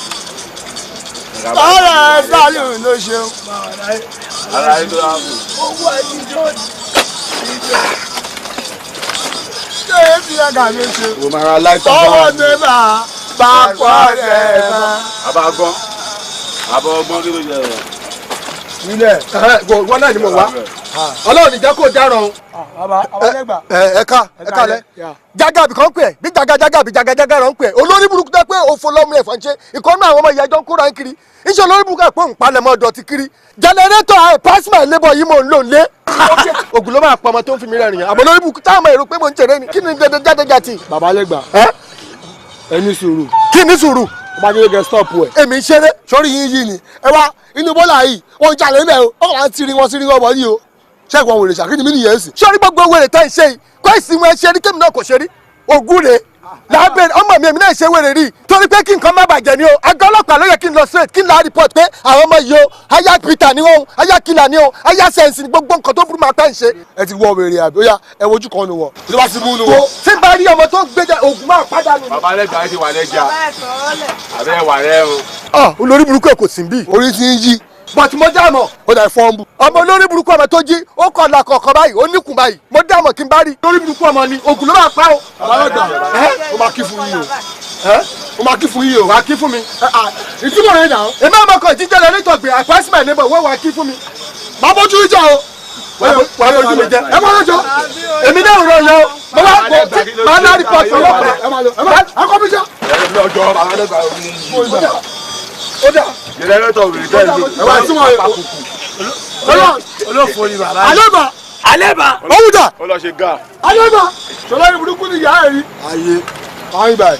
Ọ̀rẹ́ Sálíù ló ṣeun. Ara yín tó dáa fún. Owó àjíjọ́ ṣé èsì ẹ̀ka mi ṣe. Mo máa ra láìsà Ọwọ́ mi bá bá pọ̀ rẹ̀ bá. Àbá ọgbọ́n. Àbá ọgbọ́n kí ló jẹ rẹ̀? Ilẹ̀ wọ́n náà ni mo wá. Ọlọ́run ní jẹ́ kó dáràn o. Ẹ ká lẹ. Jágàbí kan pè é bí jagajaga bí jagajaga rẹ̀ ń pè é. Olórí burúkú tó pé òfò lọ́mú ẹ̀fọn ṣe. Ìkọ́nú àwọn ọmọ ìyá ẹjọ́ ń kóra ń kiri. Iṣẹ́ olórí burúkú ẹ̀ pé òun palẹ̀mọ́ dọ̀tí kiri. Jẹnẹrétọ̀ ẹ̀ pass my labour yìí mò ń lò ń lé. Ògùn ló máa pọ̀ ọmọ tó ń fi mi rẹ́rìn yẹn. Àmọ́ olórí burúkú táwọn èrò pé mò ń ṣeré ni. Kí ni dandan jáde jàtì? Bàbá lẹ́gbàá. Ẹ ní sùúrù. Kí ni sùúrù? Ọba jẹ́ kẹ́ stop ẹ̀. Èmi ń ṣeré. Sórí yín yìí ni ẹ wá inú bọ́là yìí wọ́n ń jalè mẹ́ o ọkọ̀ láti tiri wọn sírí wọn bọ̀ yìí o ṣẹ́gun àwọn wèrè ṣàkíní mi nìyẹn sì. Sórí gbogbo wèrè tá ń ṣe yìí kó ìsìn wọn ṣe rí kémi náà kò ṣe rí ogún rè lábẹ́ ọmọ mi èmi náà ṣe wèrè rí torí pé kí nǹkan má bàjẹ́ ni o àgọ́ ọlọ́pàá ló yẹ kí n lọ straight kí n lọ report pé àwọn ọmọ yìí o aya peter ni o aya killer ni o aya sense ni gbogbo nǹkan tó burú máa pẹ́ ń ṣe. Ẹ ti wọ wèrè àbí ó yá ẹ wojú kan nu wọn tó bá ti mú nu wọn. Tí n bá rí ọmọ tó gbéjà ògùn máa pàdánù. Bàbá lẹ́gbàá ti wà lẹ́jà. Àbẹ́ wà rẹ́ o. Ọ olórí burúkú ẹ kò sí bí. Orí ti ń yí. But mo dá mọ̀. Ó dà fọ́ọ̀mù. Ọmọ olórí burúkú ọmọ tó jí ó kọ̀ ọ̀la kọ̀ọ̀kan báyìí ó níkùn báyìí mo dá mọ̀ kí n bá rí olórí burúkú ọmọ ni ògùn ló máa pa o. Bàbá ó máa kí fún yín o. Ó máa kí fún yín o. Wàá kí fún mi. Ìtumọ̀ rẹ̀ nà. Èmi àmọ́ kan jíjẹ́ lọ nítorí I pass my neighbor wọ́n wàá kí fún mi. Màá bójú ìjà o. Wàá lójú mi jẹ. Ẹ máa lọ́jọ́. Èmi náà rọ̀ yọ. Mo wá kó máa ná rìpọ̀tì ọlọ́pàá. Ẹ máa lọ. Ẹ máa akọ́ mi jẹ́. Lọ́jọ́ bàbá lẹ́gbàá orí yìí. Ó dà. Jẹnẹrétọ̀ wèrè tẹ́ ẹ lò. Ẹ wá tí wọ́n Olófo ni bàbá. Aleba. Aleba. Òun dà. Ó lọ ṣe gà. Aleba. Ṣọlá ní burúkú ni ìyá ẹ̀ rí. Ayé àwọn ibà ẹ̀.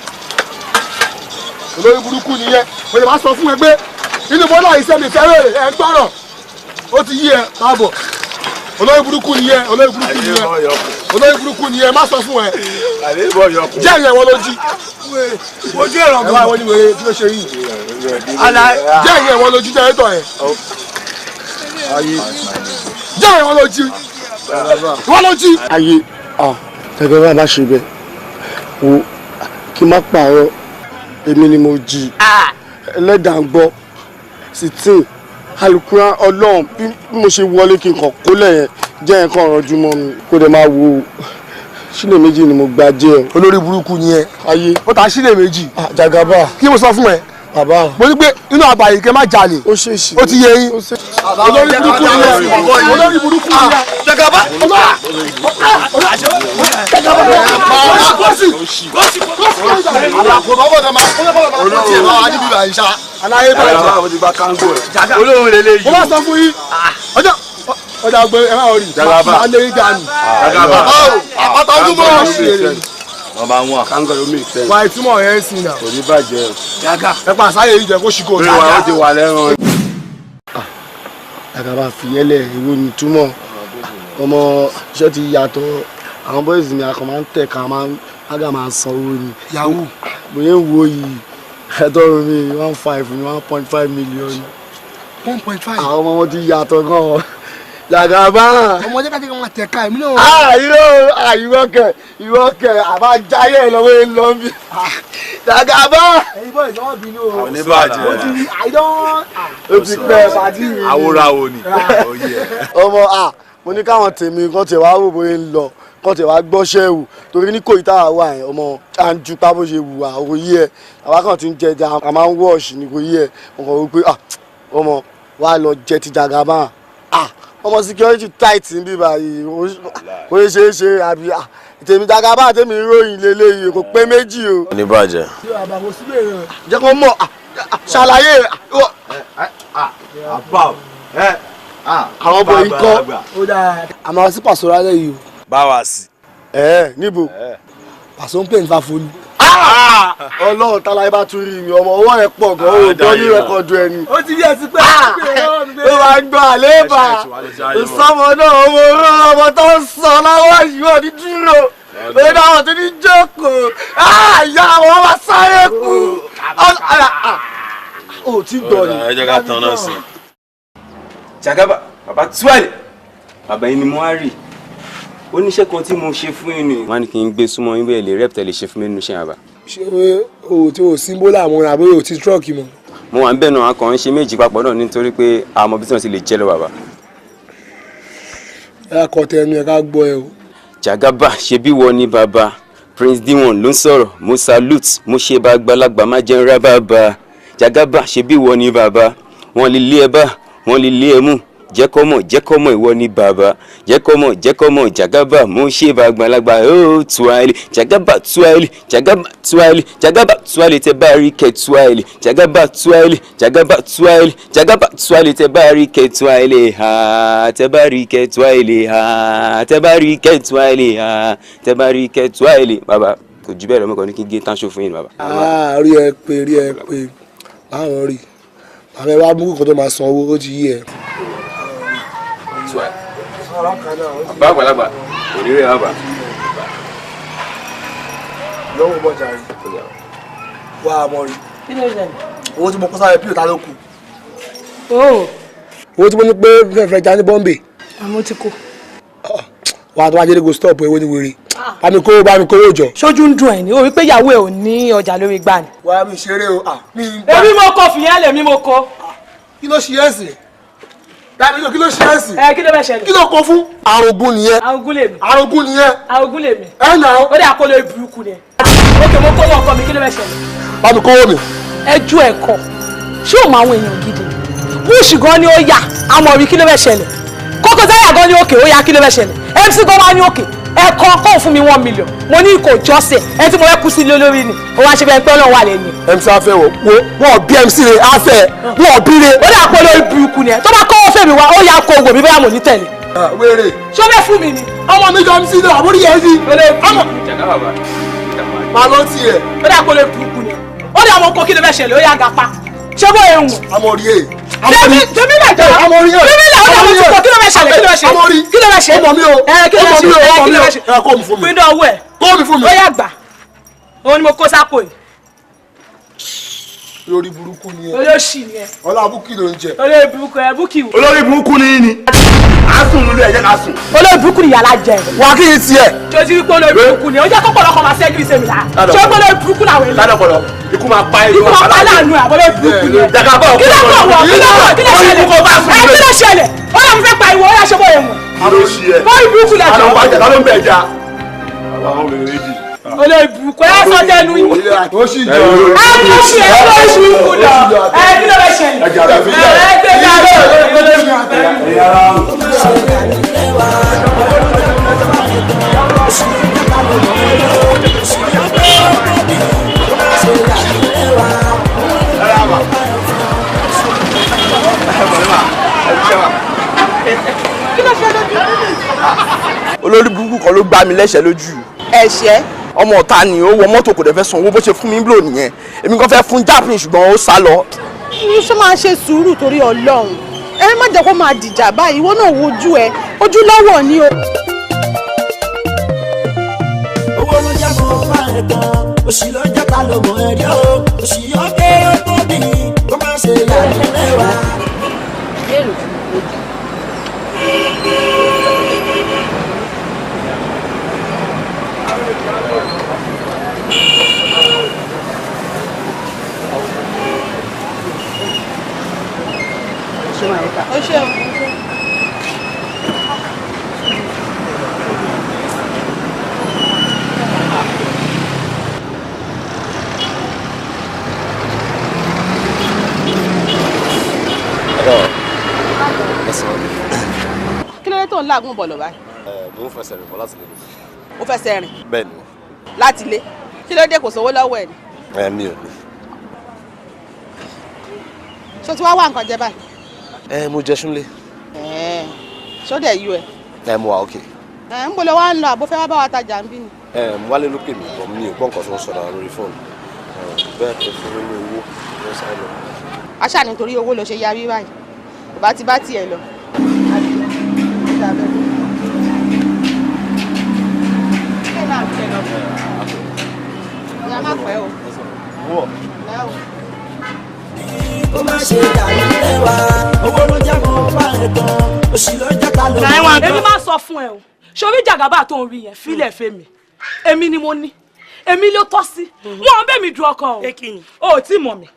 Olórí burúkú nìyẹn. Mo lè máa sọ fún ẹ pé inú bọ́lá iṣẹ́ mi fẹ́rẹ̀ ẹ̀ gbọ́rọ̀. Ó ti yí ẹ káàbọ̀. Olórí burúkú nìyẹn. Olórí burúkú nìyẹn. Olórí burúkú nìyẹn má sọ fún ẹ. Jẹ́ ìyẹn wọn ló jí. Ojú ẹ̀rọ Ẹ wá wọ́n ní wèrè kí ló ṣe yìí. Jẹ́ ìyẹn wọn ló jí jẹ́rẹ́tọ̀ yẹn. Jẹ́ ìyẹn wọn ló jí. Wọ́n ló jí. Ayé tẹ̀gbẹ́ bá bá ṣe bẹ́ẹ̀ wo kí n má pààrọ̀ èmi ni mo jí ẹlẹ́dàá ń gbọ́ 16 alukura Ọlọ́run bí mo ṣe wọlé kí n kàn kólẹ̀ yẹn jẹ́ nǹkan ọ̀rọ̀jú mọ́ mi kó dẹ̀ máa wo sílẹ̀ méjì ni mo gba jẹ́. Olórí burúkú ni ẹ. Ayé. Ó ta sílẹ̀ méjì. Jagaba. Kí mo sọ fún ẹ. Bàbá. Mo ní pé inú àbàyè kẹ má jalè. Ó ṣe é ṣe. Ó ti yé yín. Olórí burúkú ni ẹ. Olórí burúkú ni ẹ. Jagaba. Olóhùn lè léyìí. Mo máa sọ fún yín. Ọjọ́ ọjà ọgbẹ ẹ máa rí. Máa lé yín dànù. Àpáta ojúmọ́. Nọ́mbà 1. Kango ló make sense. Wà ìtumọ̀ yẹn ń sin náà. Kò ní bàjẹ́. Jaga. Ẹ pa àṣàyè yìí jẹ kó ṣì kò. Orí wa ó ti wà lẹ́rùn. Jagaba fìyẹ́lẹ̀ ìwé ni túmọ̀ ọmọ iṣẹ́ ti yàtọ̀ àwọn boys mi akọ máa ń tẹ̀ ká máa ń ágà máa san owó ni. Yahoo. Bóyá ń wo yìí ẹ̀tọ́ mi 1.5 ni 1.5 million. 1.5. Àwọn ọmọ wọn ti yàtọ̀ gan-an. Jagaba. Ọmọ jẹ́ kájí kan máa tẹ̀ka èmi náà. Irọ́ ìwọ kẹ̀ àbá jáyé lọ́wọ́ ẹ̀ lọ́ bí. Jagaba. Ẹ̀yin bọ́ ìjọba bínú o. Àwọn oníbàjẹ́. Ó ti àìdán. Ó ti pẹ́ pàdí mi. Awóráwo ni. Ọmọ mo ní káwọn tèmi kan tẹ̀ wá wò bóyá ń lọ kan tẹ̀ wá gbọ́ṣẹ́ wò torí ní kòyí táwa wà yẹn ọmọ à ń jupa bó ṣe wù wá kò yí ẹ àwa kàn ti ń jẹja a máa ń wọ́ọ̀ṣì ni kò yí ẹ mo kàn wí pé ọmọ wa lọ jẹ ti Jagaba ọmọ security tight ń bí báyìí kò ṣe é ṣe àbí tèmi Jagaba tèmi ròyìn lélẹ́yìí kò pé méjì o. Oníbàjẹ́. Jẹ́ kó mọ̀ ṣàlàyé. Àwọn ọmọ yìí kọ́. Àmọ́ sí pàṣọ rárẹ̀ yìí o. Báwa sí. Ẹ níbo. Pàṣọ ń pè ní Fáfolú. Ọlọ́run táláyé bá tún rí mi ọmọ ọwọ́ rẹ̀ pọ̀ gan o gbọ́ ní rẹ́kọ̀dù ẹni. Ó ti rí ẹ ti pẹ́ ó máa ń gbọ́ àléébà ìsọmọ náà owó oró ọmọ tó ń sọ lọ́wọ́ yìí ò ní dúró lórí àwọn tó ní jókòó ìyá àwọn máa sáré kú. Ó ti gbọ́ ni. Ẹ jẹ́ ká tan náà sí. Jagaba bàbá tuwálé bàbá yìí ni mo á rí oníṣẹ́ kan tí mo ṣe fún yín ni. Wọ́n á ní kí n gbé súnmọ́ yín bẹ́ẹ̀ lè rep tẹ̀lé ṣe fún mi nínú iṣẹ́ yẹn bàbá. Ṣé o tí o símbólà mọ́ àbí o ti tírọ́ọ̀kì mọ́. Mo wà ń bẹ̀ náà a kàn ń ṣe méjì papọ̀ náà nítorí pé a mọ bí tí wọ́n ti lè jẹ́ lọ bàbá. Ẹ kọ tẹ ẹnu ẹ ká gbọ́ ẹ o. Jagaba ṣe bí wọ ni bàbá Prince D1 ló ń sọ̀rọ̀ mo salute mo ṣe bá àgbàlagbà má jẹun rá bàbá. Jagaba ṣe bí wọ ni bàbá wọ́n lè lé ẹ bá wọ́n lè lé ẹ mú jẹ́kọ́mọ̀ ìwọ ni bàbá jẹ́kọ́mọ̀ Jagaba mo ṣe bá àgbàlagbà ó tuwaile Jagaba tuwaile Jagaba tuwaile Jagaba tuwaile tẹ bá rí kẹ tuwaile Jagaba tuwaile Jagaba tuwaile Jagaba tuwaile tẹ bá rí kẹ tuwaile ha tẹ bá rí kẹ tuwaile ha tẹ bá rí kẹ tuwaile ha tẹ bá rí kẹ tuwaile. Bàbá kò jù bẹ́ẹ̀ lọ mọ́kàn ní kí n gé tánṣó fún yín bàbá. Rí ẹ pé báwọn rí bàbá ẹ wá mú kókò tó máa san owó ó ti yí ẹ. Bàbá àgbàlagbà kò ní rẹ̀ bàbá. Lọ́wọ́ bọ́jà rí wá a mọ̀ rí owó tí mo kó sáré pílò ta ló kù. Owó tí mo ní pé fẹ́fẹ́ já ní Bọ́m̀bé. Àmọ́ ti kó. Wà á tó wá jẹ́ kó stop ewé ní wèrè bá mi kówó jọ. Ṣojú ń dùn ẹ̀ ní o rí pé ìyàwó ẹ̀ ò ní ọjà lórí gbà ni. Wà á mi ṣeré o. Èmi mo kọ fìyẹn lèmi mo kọ. Kí ló ṣe é sìn? Dàbí kí ló ṣe é sìn? Ẹ kí ló fẹ́ ṣẹlẹ̀? Kí ló kọ fún? Arogun nìyẹn. Arogun lèmi. Arogun nìyẹn. Arogun lèmi. Ẹ nà ó. Ó dà kó lórí burúkú ni. Ókè mo kówó ọkọ mi kí ló fẹ́ ṣẹlẹ̀? Bá mi kówó mi. Ẹjú ẹ̀kọ́ ṣé o mọ àwọn èèyàn gidi? Búùṣì gan ni ó yà àmọ̀ rí kí ló fẹ́ ṣẹlẹ̀? Kókó Zaria gan ni òkè ó yà kí ló fẹ́ ṣẹlẹ̀? MC gan wá ní òkè ẹ̀kọ́ kóun fún mi 1 million mo ní kò jọ́sẹ̀ ẹ tí mo fẹ́ kú sí ilé olórí ni ó wá ṣe bẹ́ẹ̀ pé Ọlọ́run wà lẹ́nu. MC afẹ́ wọ wọn bí MC rẹ afẹ́ wọn bí rẹ. Ó dà pé olórí burúkú ni ẹ tó bá kọ́wọ́ fèmí wá ó yà kó wò mí bóyá mo ní tẹ̀lé. Wéré. Ṣé ó fẹ́ fún mi ni. Ọmọ mi jọ MC náà àbórí yẹn sí. Máa lọ tiẹ̀. Ó dà pé olórí burúkú ni ẹ ó dà mọ kó kí ló fẹ́ ṣẹlẹ̀ ó yà gàpá ṣé bó ehun. Amọ̀rí e. Tèmi lè jọ. Amọ̀rí e. Tèmi lè ọ̀dà mo ti kọ kí ló fẹ́ ṣẹlẹ̀ kí ló fẹ́ ṣẹlẹ̀ kí ló fẹ́ ṣẹlẹ̀. Ọmọ mi o. Kí ló fẹ́ ṣẹlẹ̀ kí ló fẹ́ ṣẹlẹ̀. Kó mi fún mi. Pín dán owó ẹ̀. Kó mi fún mi. Ó yá gbà. Òun ni mo kó sápò yìí. Olórí burúkú ni ẹ. Olóṣì ni ẹ. Ọlá búkì ló ń jẹ. Olórí burúkú ẹ búkì. Olórí burúkú ni yín ni. À ń sùn nílé ẹ jẹ́ ká sùn. Olórí burúkú ni yàrá jẹ. Wà á kí ni tiẹ̀. Ṣé o ti rí pé olórí burúkú ni? Ó jẹ́ kọ́pọ̀lọpọ̀ máa ṣẹ́jú ìṣe mi là. Ṣé o pé olórí burúkú làwọn èèyàn? Ládọ̀pọ̀lọ̀ ikú máa pa Ikú máa pa láàánú ẹ̀ àbọ̀lórí burúkú ni. Jagaba Kí ló kọ̀ wọ̀? Kí ló kọ̀? Kí ló ṣẹlẹ̀? Ẹ kí ló ṣẹlẹ̀? Ó yà mo fẹ́ pa ìwọ, ó yà ṣe bóyá mọ̀. Ló ṣe ẹ. Bóyá burúkú lẹ jọ. Àlọ́ bàjẹ́ ta ló ń bẹ̀ já. Àwọn obìnrin méjì. Olórí burúkú ẹ sọ tẹnu yín. Ó sì jọ. Ẹ kí ló ṣe ẹ olórí burúkú lọ. Ẹ kí ló fẹ́ ṣẹlẹ̀? Ẹ gbé já olórí burúkú. Kí ló ṣe lójú? Olórí burúkú kan ló gbá mi lẹ́sẹ̀ lójú. Ẹ̀ṣẹ̀. Ọmọ ọ̀tá ni ó wọ mọ́tò kò dẹ̀ fẹ́ sanwó bó ṣe fún mi blow nìyẹn. Èmi kan fẹ́ fún jápìn ṣùgbọ́n ó sá lọ. Ṣé máa ṣe sùúrù torí Ọlọ́run? Ẹ má jẹ́ kó máa dìjà báyìí, ìwọ náà wojú ẹ, ojú lọ́wọ́ ni o. Owó ló jẹ́ kó bá ẹ̀ tán, òṣì ló jẹ́ ká ló mọ̀ ẹ́ rí o, òṣì yóò dé ó tóbi, kó má ṣe yàrá lẹ́wà. Ó ṣe o. Kí ló dé tó ń làágùn bọ̀ lọ báyìí? Mo ń fẹsẹ̀ rìn bọ̀ láti lè. Ó fẹsẹ̀ rìn Bẹ́ẹ̀ ni. láti ilé. Kí ló dé kò sówó lọ́wọ́ ẹ̀ ni? Ẹ mi ò ní. Ṣé o ti wá wá nǹkan jẹ báyìí? Ẹ mo jẹ súnlé. Ẹ̀ẹ́, ṣó dẹ̀ yú ẹ? Ẹ mo wà ókè. Ẹ̀ ń bọ̀ lọ wá ń lọ àbó fẹ́ wá bá wa tajà ń bí ni. Ẹ mo wálé ló pè mí bọ̀ mi ò gbọ́ nǹkan tó ń sọ dára lórí fóònù. Bẹ́ẹ̀ kò fún mi ní owó ló ń sáré lọ. Aṣáà nítorí owó ló ṣe yarí báyìí. Kò bá ti bá tiẹ̀ lọ. Ìyá má pẹ́ o. Ó má ṣe yàrá lẹ́wà, owó ló jẹ́ kó bá ẹ̀ tán, òṣì ló jẹ́ ká ló mọ̀ ẹ́ rí. Èmi máa sọ fún ẹ o. Ṣorí jàgàbá tó ń rí yẹn fílẹ̀ fẹ́mi. Èmi ni mo ní. Èmi ló tọ́ sí. Wọ́n ń bẹ̀ mí du ọkọ o. O ò tí mọ̀ mi.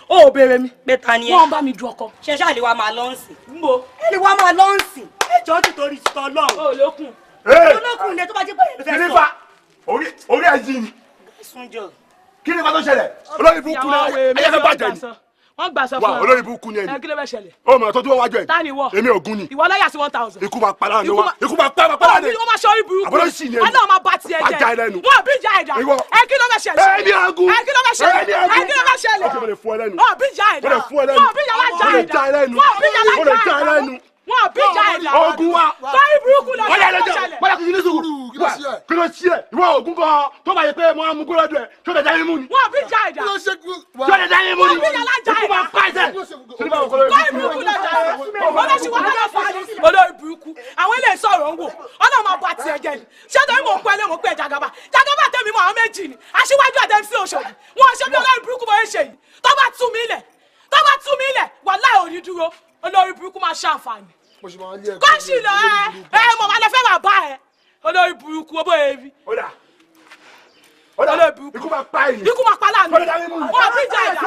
O ò béèrè mi. Bẹ́ta ni ẹ. Wọ́n ń bá mi du ọkọ. Ṣé ṣáà lè wá máa lọ ń sìn? Nbo. Ẹ lè wá máa lọ ń sìn. Ẹ jọ̀ọ́ nítorí títọ́ Ọlọ́run. O ò lókun. Olókùn ni tó bá jẹ́ pé èmi fẹ́ sọ. Orí ẹ̀ yí ni. Súnjọ. Kí ni nǹkan tó ṣẹlẹ̀? Olórí burúkú ni ayé fẹ́ bàjẹ́ ni. Wọ́n gbà sọ fún Wà olórí burúkú ni ẹni. Ẹ kí ló fẹ́ ṣẹlẹ̀? Ó mọ̀ tó tó wájú ẹ̀. Ta ni ìwọ? Èmi Ògún ni. Ìwọ láyà sí 1000. Ikú máa pa láàánú wa. Ikú máa pa láàánú. Ó máa ṣe orí burúkú. Àbúrò sì ni ẹni. Ọlọ́run máa bá tiẹ̀ Má jẹ́. já ẹ lẹ́nu. Wọ́n bí ìjà ẹ̀dá. Ìwọ. Ẹ kí ló fẹ́ ṣẹlẹ̀? Ẹ ní agun. Ẹ kí ló fẹ́ ṣẹlẹ̀? Ẹ ní agun. Ẹ kí ló fẹ́ ṣẹlẹ̀? Ọkẹ́ mo lè fún ẹ lẹ́nu. Wọ́n bí ìjà ẹ̀dá. Mo lè fún ẹ lẹ́nu. Wọ́n bí ìjà lájà Mo lè ẹ̀dá. já ẹ lẹ́nu. Wọ́n bí ìjà Mo lè já lájà ẹ ẹ̀dá. lẹ́nu. Wọ́n bí ìjà ẹ̀dá. Ogun wa. Sọ́rí burúkú lọ Wọ́n yà lọ́jọ́. ṣẹlẹ̀. Wọ́n yà kìí ní sùúrù. Kí ló ṣe ẹ? Ìwọ Ògún gan-an tó bá yẹ pé mo á mú kúrò lọ́dọ̀ ẹ̀ tó lè jáde mú ni. Wọ́n bí ìjà ẹ̀dá. Tó lè jáde mú ni. Wọ́n bí ìjà lájà Ikú máa ẹ̀dá. pa ẹsẹ̀. Sọ́rí burúkú lọ jàre. Olóṣì wọ́n lọ́dọ̀ fún wa. Olórí burúkú. Àwọn ilé ìsọ̀rọ̀ ń wò. Ọlọ́run máa bá tiẹ̀ jẹ́ ni. Ṣé torí mò ń pẹ́ lé mò ń pẹ́ Jagaba? Jagaba tẹ̀mí mọ́ àwọn méjì ni. Aṣíwájú àti MC Òṣòdì. Wọ́n ṣe bí olórí burúkú bóyá ṣe yìí. Tó bá tú mi lẹ̀. Tó bá tú mi lẹ̀. Wàláhì ò ní dúró. Olórí burúkú máa ṣàǹfààní. Kọ́ńṣì lọ ẹ ẹ mọ̀ wá lọ fẹ́ wà bá ẹ. Olórí burúkú ó bóyá ebi. Olórí burúkú. Ikú máa pa èyí. Ikú máa pa láàánú. Wọ́n bí ìjà ẹ̀dá.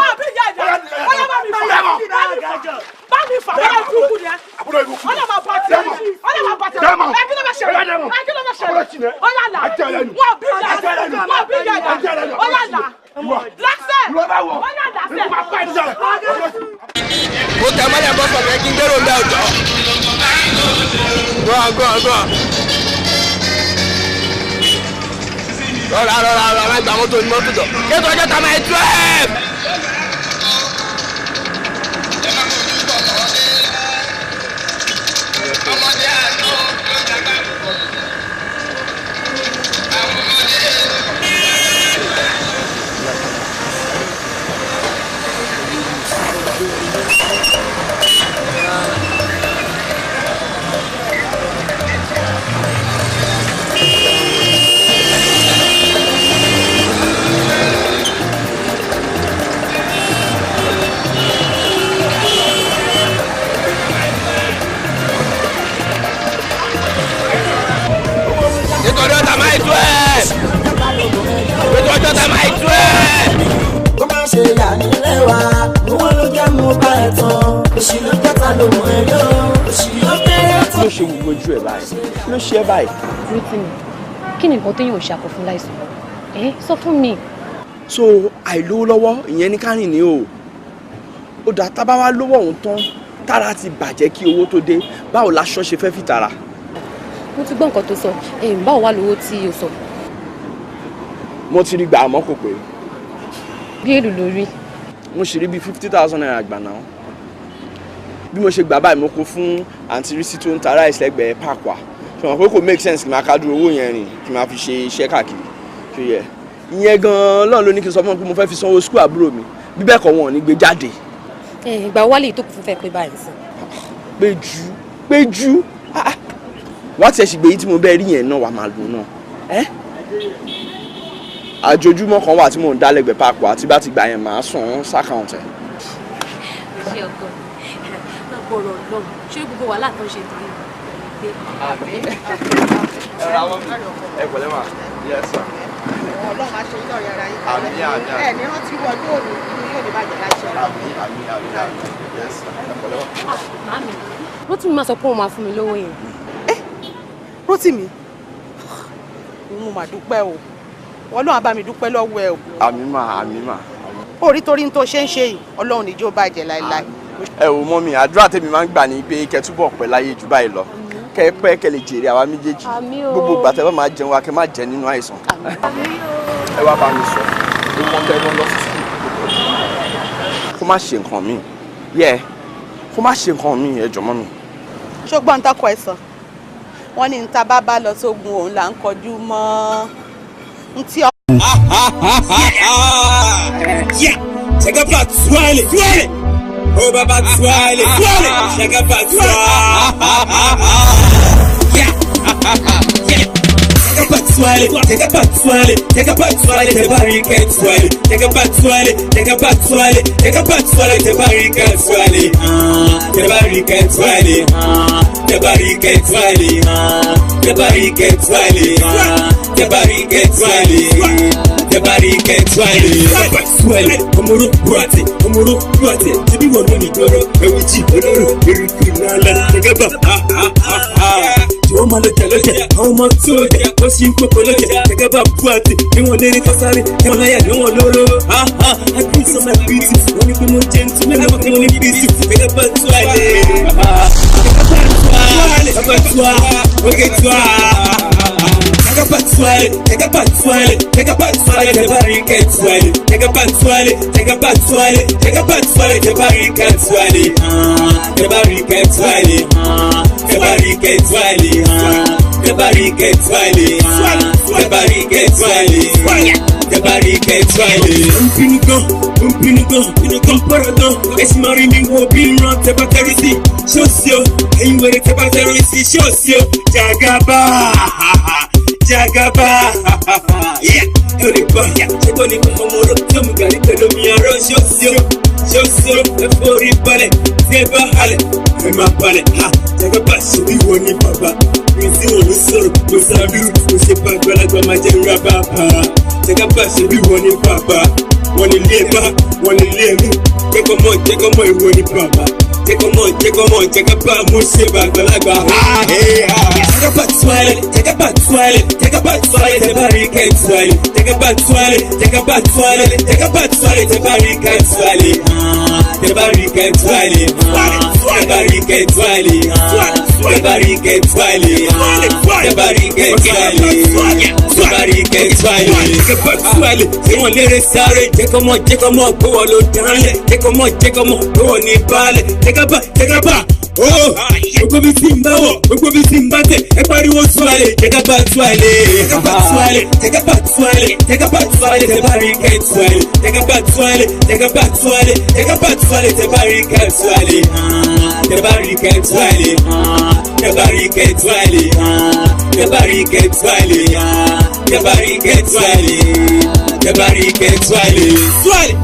Wọ́n bí ìjà ẹ̀dá. Wọ́n yẹ bá mi fà. Bá mi fà. Olórí burúkú ni ẹ. Ọlọ́ máa bá tiẹ̀. Ọlọ́ máa bá tiẹ̀. Ẹ kí ló fẹ́ ṣẹlẹ̀? Ẹ kí ló fẹ́ ṣẹlẹ̀? Ó yà là. Wọ́n bí ìjà ẹ̀dá. Wọ́n bí ìjà ẹ̀dá. Ó yà là. Lásẹ̀. Ó yà lásẹ̀. Mo tẹ mọ́lẹ̀ bọ́ sọ̀rọ̀ kí n gbèrò bẹ́ẹ̀ jọ. Gbọ́n gbọ́n gbọ́n. Rọra rọra rọra má gba mọ́tò ní mọ́tò jọ. Kéètò ọjọ́ ta máa 12. ṣe gbogbo ojú ẹ báyìí? Kí ló ṣe ẹ báyìí? Rótìmí, kí ni nǹkan téèyàn ò ṣàkọ fún láìsàn? Ẹ sọ fún mi. So àìlówó lọ́wọ́ ìyẹn ní kárìn ní o. Ó dà, tá bá wá lówó ọ̀hún tán, tára ti bàjẹ́ kí owó tó dé, báwo laṣọ ṣe fẹ́ fìtara? Mo ti gbọ́ nǹkan tó sọ. Báwo wá lówó tí o sọ? Mo ti rí gbà, àmọ́ kò pé. Bí èlò lórí? Mo sì rí bíi ₦50,000 gbà náà. Bí mo ṣe gbà báyìí, mo kó fún àǹtí Rísí tó ń ta ráìsì lẹ́gbẹ̀ẹ́ park wa. Ṣùgbọ́n pé kò make sense kí n máa ká dúró owó yẹn rìn, kí n máa fi ṣe iṣẹ́ káàkiri. Ṣé yẹ ìyẹn gan-an lọ́ọ̀ ló ní kí n sọ fún wọn pé mo fẹ́ fi sanwó school àbúrò mi, bí bẹ́ẹ̀ kọ́ wọn ò ní gbé jáde. Ìgbà wálé tó kù fún fẹ́ pé báyìí sí. Péjú, Péjú, wá tiẹ̀ sì gbé yìí tí mo bẹ́ẹ̀ rí yẹn náà, wà máa lò náà. Ẹ́ àjòjúmọ́ kan wà tí mò ń dá lẹ́gbẹ̀ẹ́ park wa, tí bá ti gbà yẹn, màá sàn án s'account ẹ̀. Ṣé ọkọ náà gbọ́rọ̀ Ọlọ́run, ṣé gbogbo wàhálà tó ń ṣe torí mi pé. Ẹ ra wọn, ẹ pẹ̀lẹ́ mà. Yes sir. Ọlọ́run á ṣe yín lọ́rẹ̀ ara yín. Àmín, àmín, àmín. Ẹ ní rántí wọ ọdún òní, inú yóò ní bàjẹ́ láṣẹ Ọlọ́run. Àmín, àmín, àmín, àmín. Yes sir, ẹ pẹ̀lẹ́ mà. Màámi, Rótìmí máa sọ pé òun máa fún mi lówó yẹn. Rótìmí, mo mà dúpẹ́ o. Ọlọ́run á bá mi dúpẹ́ lọ́wọ́ ẹ o. Àmín mà, àmín mà. Orí torí ń tó ṣe ń ṣe yìí, Ọlọ́run ní jó bàjẹ́ láéláé. Ẹ wò mọ́ mi, àdúrà tèmi máa ń gbà ní pé kẹ́ túbọ̀ pẹ́ láyé jù báyìí lọ, kẹ́ pẹ́, kẹ́ lè jèrè àwa méjèèjì. Àmín o. Gbogbo ìgbà tẹ́ bá máa jẹun wa, kẹ́ má jẹ nínú àìsàn. Ẹ wá bá mi sọ ọmọ tẹ́ lọ lọ sí school, kó má ṣe nǹkan míì yẹ, kó má ṣe nǹkan míì. Ẹ jọ̀ọ́ mọ́ mi. Ṣùgbọ́n tọkọ ẹ sọ, wọ́n ní níta bá bá lọ sógun, òun là ń kọjú mọ́ ntí ọ. Yeah, Jagaba twale, twale. Oh baba twale, twale. Jagaba twale. Yeah, yeah. Jagaba twale, Jagaba twale, Jagaba twale, Tebarika twale, Jagaba twale, Jagaba twale, Jagaba twale, Tebarika twale, Tebarika twale, Tebarika twale, Tebarika twale, Tebarika twale, Tebarika twale, Jagaba twale, Omoro buate, Omoro buate, Tibi wọn lónìí tọrọ, ewu jí olóró, eruku nala, Jagaba ha ha ha ha. Jọ̀wọ́ máa lọ jà lọ́jà, àwọn ọmọ tó jà, wọ́n ṣì ń kókó lọ́jà, Jagaba buate, bí wọ́n lérí kọ́sáré, bí wọ́n láyà ní wọ́n lóró, ha ha, I put on my beauty, wọ́n ní pé mo jẹ́ ntú, mẹ́lẹ́ wọ́n kí wọ́n ní beauty, Jagaba twale, Jagaba twale, Jagaba twale, okay twale. Jagaba twale, Jagaba twale, Jagaba twale, Tebarika twale, Jagaba twale, Jagaba twale, Jagaba twale, Tebarika twale, Tebarika twale, Tebarika twale, Tebarika twale, Tebarika twale, Tebarika twale. Ń bínú gan, ń bínú gan, bínú gan pọ̀rọ̀ gan, ẹ̀sìn máa rí mi wo bí ìran tẹ́ bá tẹ́rí sí, ṣóòsì o, ẹ̀yin wẹ̀rẹ̀ tẹ́ bá tẹ́rí sí, ṣóòsì o, Jagaba. Jagaba, yeah, ẹ ò lè gbọ́, ṣé kò ní kọ́kọ́ mo rò tí omi gàrí pẹ̀lú omi arọ́, ṣóòsì o, ṣóòsì o, ẹ forí balẹ̀, tí ẹ bá halẹ̀, ẹ máa balẹ̀, ha, Jagaba ṣe bí wọ́n ní bàbá, mi tí wọ́n ló sọ̀rọ̀, mo sábìrù, mo ṣe bá àgbàlagbà máa jẹ́ nra bàbá, Jagaba ṣe bí wọ́n ní bàbá, wọ́n ní ilé bá, wọ́n ní ilé mú, jẹ́kọ̀ mọ́, jẹ́kọ̀ mọ́ ìwọ ní bàbá, jẹ́kọ̀ mọ́, jẹ́kọ̀ mọ́, Jagaba mo ṣe bá àgbàlagbà, ha, he, ha. Jagaba twale, Jagaba twale, Jagaba twale, Tebarika twale, Jagaba twale, Jagaba twale, Jagaba twale, Tebarika twale, Tebarika twale, Tebarika twale, Tebarika twale, Tebarika twale, Tebarika twale, Jagaba twale, ṣé wọ́n lérè sáré, jẹ́kọ̀ mọ́, jẹ́kọ̀ mọ́, pé wọ́n ló dánlẹ̀, jẹ́kọ̀ mọ́, jẹ́kọ̀ mọ́, pé wọ́n ní baálẹ̀, Jagaba, Jagaba. Gbogbo bí tí ń bá wọ̀, gbogbo bí tí ń bá tẹ̀, ẹ pariwo twale, Jagaba twale, Jagaba twale, Jagaba twale, Jagaba twale, Tebarika twale, Jagaba twale, Jagaba twale, Jagaba twale, Tebarika twale, Tebarika twale, Tebarika twale, Tebarika twale, Tebarika twale, Tebarika twale, twale.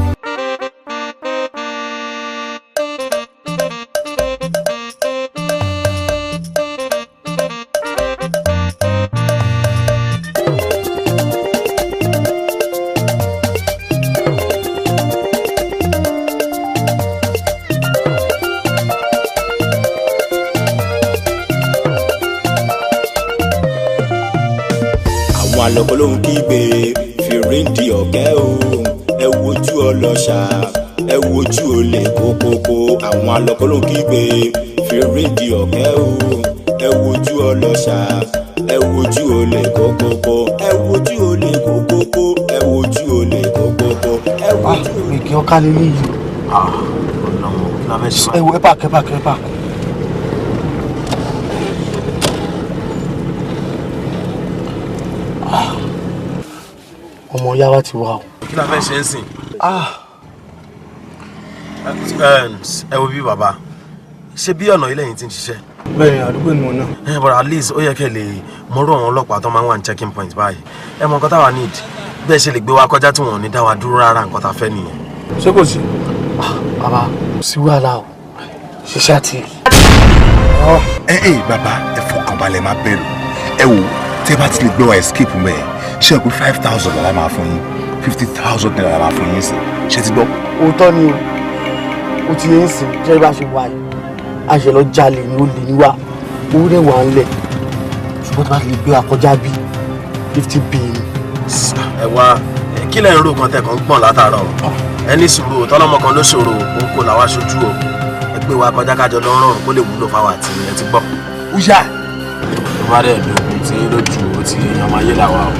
Àlọ́kọ́ ló ń kígbe fèrè ń di ọ̀kẹ́ o. Ẹ wojú ọlọ́ṣà, ẹ wojú olè kókókó. Àwọn àlọ́kọ́ ló ń kígbe fèrè ń di ọ̀kẹ́ o. Ẹ wojú ọlọ́ṣà, ẹ wojú olè kókókó. Ẹ wojú olè kókókó. Ẹ wojú olè kókókó. Ẹ wojú olè. Ìkí ọ̀ká lélẹ̀ yìí. Ẹ wo ẹ pàkẹ́ pàkẹ́ pàkẹ́. Ọmọ ìyá wa ti wá o. Kí la fẹ́ ṣe ń sìn? Ẹ wo bí bàbá, ṣé bí ọ̀nà ilé yìí ti ń ṣiṣẹ́? Bẹ́ẹ̀ni, àdúgbò ni mo náà. Ẹ but at least ó yẹ kẹ́ lè mọ̀rọ̀ àwọn ọlọ́pàá tó máa ń wà ní checking point báyìí. Ẹ mọ nǹkan táwa need, bẹ́ẹ̀ ṣe lè gbé wa kọjá tí wọn ò ní dá wa dúró rárá, nǹkan tá a fẹ́ nìyẹn. Ṣé kò sí? Bàbá, sí wàhálà o, ṣiṣẹ́ àti. Ẹ ẹ bàbá, ẹ fọkànbalẹ̀, má bẹ̀rù. Ẹ wò, tẹ́ bá ti lè gbé wa escape mẹ́ẹ̀, ṣe pé 5,000 la máa fún yín, 50,000 naira la máa fún yín sí, ṣé ti gbọ́. Òótọ́ ni o, ó ti yẹn ń sìn. Ṣé bá ṣe wà yìí, a ṣe lọ jalè ni, ó lè ní wa, owó dẹ̀ wà ńlẹ̀, ṣùgbọ́n tó bá ti lè gbé wa kọjá bí 50 bíi. Ẹ wá, kí lẹ̀ ń rò kan tẹ̀ kàn ń gbọ̀n látàárọ̀? Ẹ ní sùúrù, tọ́lọ́mọ kan ló ṣòro, òun kò làwa ṣojú o. Ẹ gbé wa kọjá kájọ lọ rọrùn kó lè wúlò fáwọn àti ẹ ti gbọ́. Ó yá. Tó bá dẹ̀ dókun tí lójú ó ti ọmọ ayé làwa o.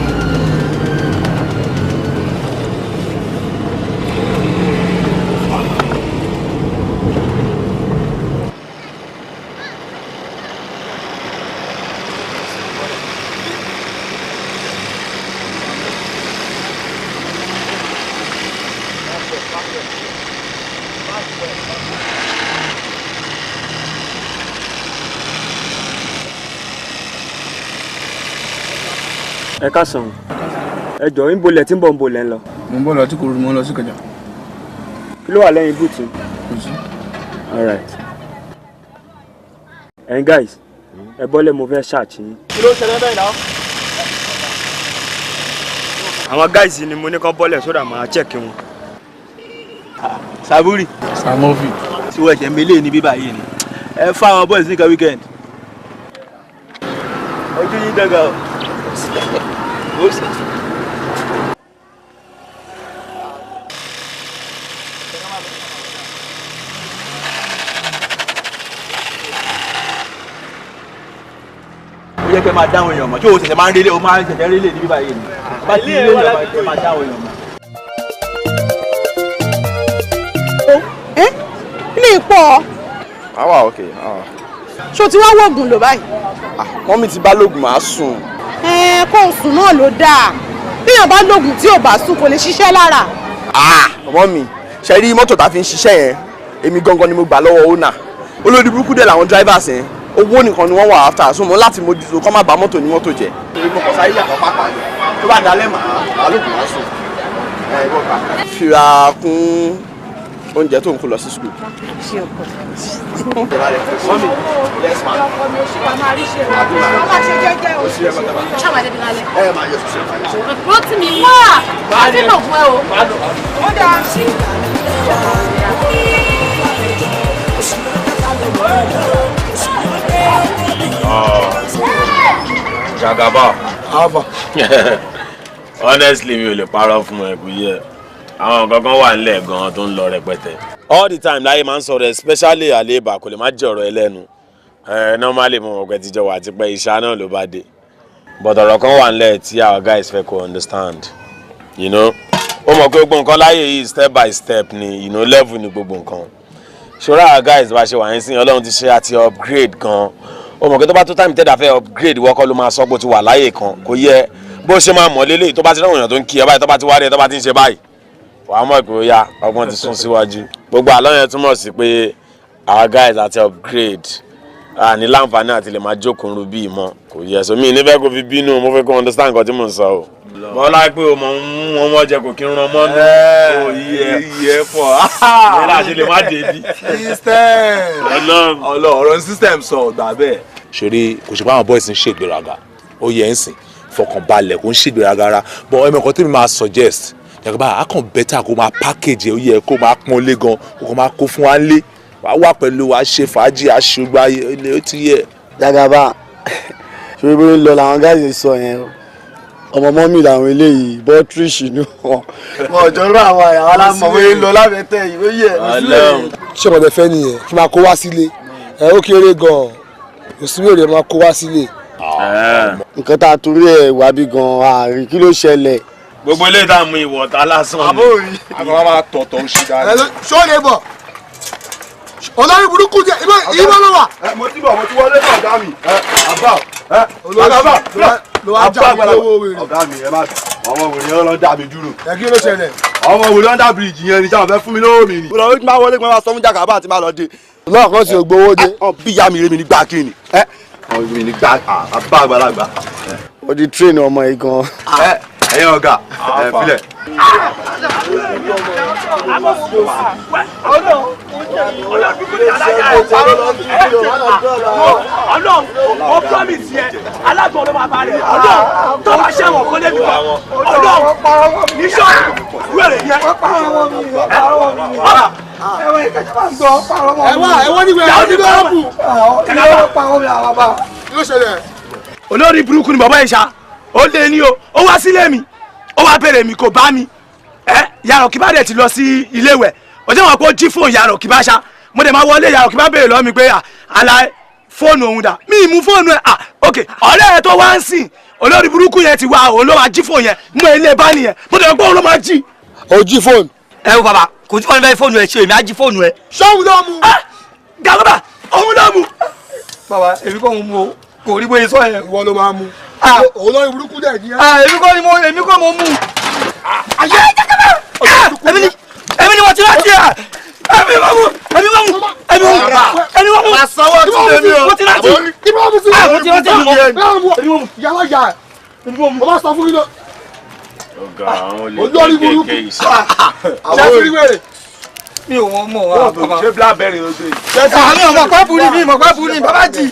Ẹ káàsán, ẹ jọ̀ọ́, ń bolẹ̀ tí ń bọ̀, ń bolẹ̀ ń lọ. Mo ń bọ̀ lọ tí kò rú, mo ń lọ sí Ìkẹjà. Kí ló wà lẹ́yìn búùtù? Kò sí. All right. Ẹ̀yin guys, ẹ bọ́lẹ̀, mo fẹ́ ṣáàtì yín. Kí ló ń ṣẹlẹ̀ bẹ́ẹ̀ náà? Àwọn guys ni mo ní kán bọ́lẹ̀ sódà máa check wọn. Saburi. Samofi. Tí wọ́n ẹ̀jẹ̀ mélé ní bíbá yìí ni ẹ fáwọn boys nìkan weekend. Ojú yín dọ́gba o. Ó yẹ kẹ́ máa dáhùn èèyàn mọ̀, tí o ṣẹ̀ṣẹ̀ máa ń rélé, o máa ń ṣẹ̀ṣẹ̀ rélé ní bíbá yìí ni bá ti rélé ọmọ kẹ́ máa dáhùn èèyàn mọ̀. Ẹ ilé ìpọ̀. Àwa ok. Ṣo ti wá wọ̀gùn lò báyìí? Mọ́mí ti bá lóògùn, máa sùn. Ẹ kó o sùn náà ló dáa, bíyàn bá lóògùn tí ò bá sùn kò lè ṣiṣẹ́ lára. Ọmọ mi, ṣe rí mọ́tò tá a fi ń ṣiṣẹ́ yẹn, èmi gangan ni mo gbà lọ́wọ́ owner. Olórí burúkú dẹ̀ làwọn drivers yẹn, owó nìkan ni wọ́n wà after, so mo láti mójútó kọ́ má bà mọ́tò ní mọ́tò jẹ́. Torí mo kàn sáré yàtọ̀ pápá ni, tó bá dalẹ̀ màá lóògùn máa sùn. Fira kún oúnjẹ tó ń kó lọ sí school. Ṣé ọkọ Mọ́mí, yes ma. Ọkọ mi ò ṣe wàá máa rí ṣe wàá máa ṣe jẹ́jẹ́ o. Ṣáà débi lálẹ́. Ẹ máa yọ ṣiṣẹ́ máa yọ. Rántí mi wá, àti lò fún ẹ o. Ó dáa. Jagaba. Alpha. Honestly, mi ò lè parọ́ fún ẹ, kò yẹ. Àwọn nǹkan kan wà nílẹ̀ gan-an tó ń lọ rẹpẹtẹ. All the time láyé máa ń sọ̀rọ̀, especially àléébà kò lè má jẹ́ ọ̀rọ̀ ẹlẹ́nu. Normally mo mọ̀ pé tíjọ wà tipẹ́, ìṣá náà ló bá dé. But ọ̀rọ̀ kan wà nílẹ̀ tí our guys fẹ́ kó understand. You know? Ó mọ̀ pé gbogbo nǹkan láyé yìí step by step ni, level ni gbogbo nǹkan. Ṣọ́ra our guys bá ṣe wà ní sìn, Ọlọ́run ti ṣe àti upgrade gan. Ó mọ̀ pé tó bá tó time tẹ́dà fẹ́ upgrade, wọ́kọ́ ló máa sọ pé ó ti wà láyè kan, kò yẹ bó ṣe máa mọ̀ lélẹ́yìí tó bá ti ráwọn èèyàn tó ń kí ẹ báyìí, tó bá ti wá rí ẹ, tó bá ti ń ṣe báyìí, wàá mọ̀ pé ó yá, ọgbọ́n ti sún síwájú. Gbogbo àlọ́ yẹn túmọ̀ sí pé our guys àti upgrade, a ní láǹfààní àti lè máa jókòó ru bíi mọ́, kò yẹ. So mi nífẹ̀ẹ́ kó fi bínú, mo fẹ́ kó understand nǹkan tí mò ń sọ o. Bọ́lá pé o mọ̀ ń mú wọn mọ́ jẹ kò kí ń ran mọ́ nù. Ó yẹ pọ̀. Ní láti lè má débi. System. Ọlọ́run, ọ̀rọ̀ system sọ ọ̀gbà bẹ́ẹ̀. Ṣeré kò ṣe pé àwọn boys ń ṣègbéraga, ó yẹ ń sìn, fọkànbalẹ̀, kò ń ṣègbéraga rárá, but ẹ̀mọ̀ kan tí mi máa suggest, Jagaba, a kàn better kó máa package ẹ̀, ó yẹ kó máa pọ́n lé gan, kó máa kó fún wa lé, wàá wà pẹ̀lú wa ṣe fàájì àṣùgbà ilé, ó ti yẹ. Jagaba, ṣòro bóyá ń lọ làwọn guys sọ yẹn o. Ọmọ mọ́mì làwọn eléyìí bọ́tírìṣì ni wọn. Wọn ò jọrọ àwọn àyàwó alámọ̀ wọ́n lọ lábẹ́tẹ̀ ìwé yẹ. Ṣé ọmọdé fẹ́ nìyẹn kí máa kó wá sílé ẹ ó kéré gan-an òsínwó máa kó wá sílé. Nǹkan tá a torí ẹ̀ wá bí gan-an àárín kí ló ṣẹlẹ̀. Gbogbo ilé ìta mú ìwọ̀ta lásán ni. Àbórí. Àwọn máa tọ̀tọ̀ ń ṣe dáadáa. Ṣó lè bọ̀? Olórí burúkú jẹ ìbọn ló wà. Mo ti bọ̀, mo ti wọlé náà, ọ̀gá mi. Àbá Olórí ló wá já mi lówó wèrè. Ọ̀gá mi, ẹ má ọmọ wèrè yẹn lọ dá mi dúró. Ẹ kí ló ṣẹlẹ̀? Ọmọ wèrè under bridge yẹn ni sáwọn fẹ́ fún mi lówó mi ni. Mo lọ máa wọlé pé wọ́n sọ fún Jàkàbá àti máa lọ dé. Lọ́ọ̀kan sì ò gbowó dé. Bí ìyá mi rè mi ní gbà kí ni. Ọmọ mi ní gbà àbá àgbàlagbà. Ó di train ọmọ yìí gan. Ẹ̀yin ọ̀gá ẹ filẹ̀. Ọlọ́run mo promise yẹ alágbọ̀n ló máa bá rẹ̀ Ọlọ́run tó bá ṣẹ̀wọ̀n kó lébi kan Ọlọ́run níṣọ́ wẹ̀rẹ̀ yẹ. Ẹ̀wá ẹ̀wọ́n ní wẹ̀rẹ̀ ní bẹ́ẹ̀rù. Kí ló ṣẹlẹ̀? Olórí burúkú ni bàbá yìí ṣá, ó lé ní o, ó wá sílé mi, ó wá béèrè mi kò bá mi. Yàrá òkè bá dẹ̀ ti lọ sí ilé ìwẹ̀, ó jẹ́ wọn pé ó jí fóònù yàrá òkè bá ṣá. Mo dẹ̀ máa wọlé yàrá òkè bá béèrè lọ́wọ́ mi pé àlà fóònù òun dà, mi ì mú fóònù ẹ̀. Ok, ọ̀rẹ́ ẹ̀ tó wá ń sìn olórí burúkú yẹn ti wá, òun ló máa jí fóònù yẹn, mú ilé bá nìyẹn, mo dẹ̀ pé òun ló máa jí. Ó jí fóònù. Ẹ wo bàbá, kò tí wọ́n fẹ́ fóònù ẹ̀ ṣe, èmi á jí fóònù ẹ̀. Ṣóun ló mú. Gàlọ́bà, òun ló mú. Bàbá, èmi kọ́ mo mú o, kò rí bóyá sọ yẹn. Ìwọ ló máa mú. Òun lórí burúkú dẹ̀ ní. Èmi kọ́ mo mú. Ayé èmi ni mo ti rántí ẹ̀. Èmi mo mú. Èmi mo mú. Èmi mo mú. Èmi mo mú. Àsanwó ti tèmi o. Mo ti rántí. Ìbọn mi sí. Mo ti rántí. Èmi mo mú. Yàrá yà ẹ̀. Mo bá sọ fún mi lọ. Ọ̀gá àwọn olè kéékèèké ìṣe. Ṣé ti rí wèrè? Mi ò wọ́n mọ̀ wá bàbá. Ṣé blackberry ló dé? Àmì ọmọ pápú ni mi, mọ̀ pápú ni bàbá jì.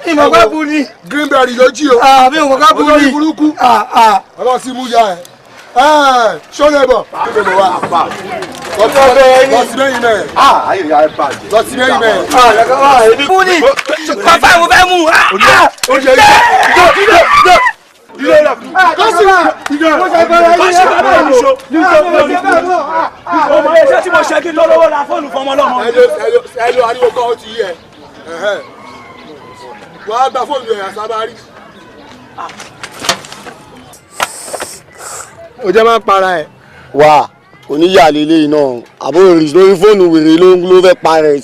Ìmọ̀ pápú ni. Greenberry ló jí o. Àmì ọmọ pápú ni. Olórí burúkú. Ọlọ́run sì mú ya ẹ̀. Ṣọlẹ̀ bọ̀. Lọ sí mẹ́yìn mẹ́yìn. Lọ sí mẹ́yìn mẹ́yìn. Bú ni bàbá ìwọ fẹ́ mú. Ọmọ ẹ̀ṣẹ́ tí mo ṣe kí lọ́wọ́ ra fóònù fọmọ lọ́mọ. Ẹ lo ariwo kan ó ti yẹ. Wàá gba fóònù ẹ̀ àsábà rí. Ó jẹ́ máa ń para ẹ̀. Wà oníyàlè eléyìí náà àbúrò rẹ̀ lórí fóònù wèrè ló ń fẹ́ para ẹ̀.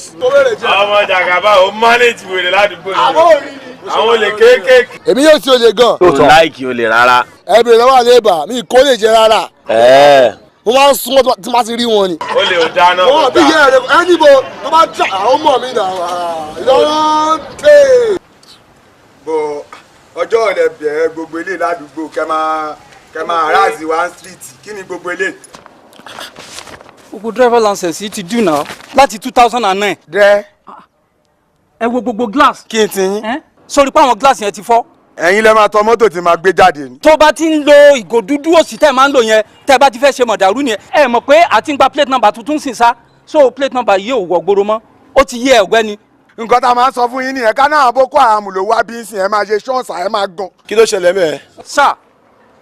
Ọmọ Jàgàbá ò manage wèrè ládùúgbò yìí. Àwọn olè kéékèèké. Èmi yóò ti olè gan. Kò láìkì olè rárá. Ẹ bèrè lọ́wọ́ àlébà mi kò lè jẹ rárá. Mo máa ń súnmọ́ tí máa ti rí wọn ni. Olè ò dáná. Wọ́n bí yẹ́ ẹ̀rọ ẹnìbó tó bá jà àwọn ọmọ mi nà lọ́wọ́ tè. Bọ̀ ọjọ́ ọ̀lẹ̀ bẹ̀rẹ̀ gbogbo ilé ládùúgbò kẹ́ máa ráàzì one street, kí ni gbogbo ilé? Gbogbo driver license yìí ti due now láti 2009. Dẹ́. Ẹ wo gbogbo glass. Kí n ti yín. Sórí pé àwọn glass yẹn ti fọ́. Ẹ̀yin lẹ máa tọ mọ́tò tí máa gbé jáde ni. Tó bá ti ń lo ìgò dúdú òsì tẹ́ ẹ máa ń lò yẹn, tẹ́ ẹ bá ti fẹ́ ṣe mọ̀dàrú nìyẹn. Ẹ mọ̀ pé àti ń gba plate number tuntun sì sá, so plate number yìí ò wọ̀ gbòòrò mọ́, ó ti yé ọ̀gbẹ́ni. Nǹkan tá a máa ń sọ fún yín nìyẹn, ká náà Boko Haram ló wá bí ń sìn, ẹ máa ṣe ṣọ́ọ̀ṣà, ẹ máa gan. Kí ló ṣẹlẹ̀ mẹ́ẹ̀? Sà,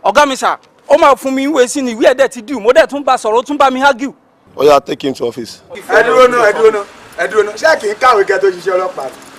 ọ̀gá mi sà, ó máa fún mi ìwé sí ni, ìwé ẹ̀dẹ̀ ti dùn, mo dẹ̀ tún bá sọ̀rọ̀, ó tún bá mi argue. Ó yá, take him to office. Ẹ dúró náà, ẹ dúró náà, ẹ dúró náà, ṣé kì í kàwé kẹ́ tó ṣiṣẹ́ ọlọ́pàá ni?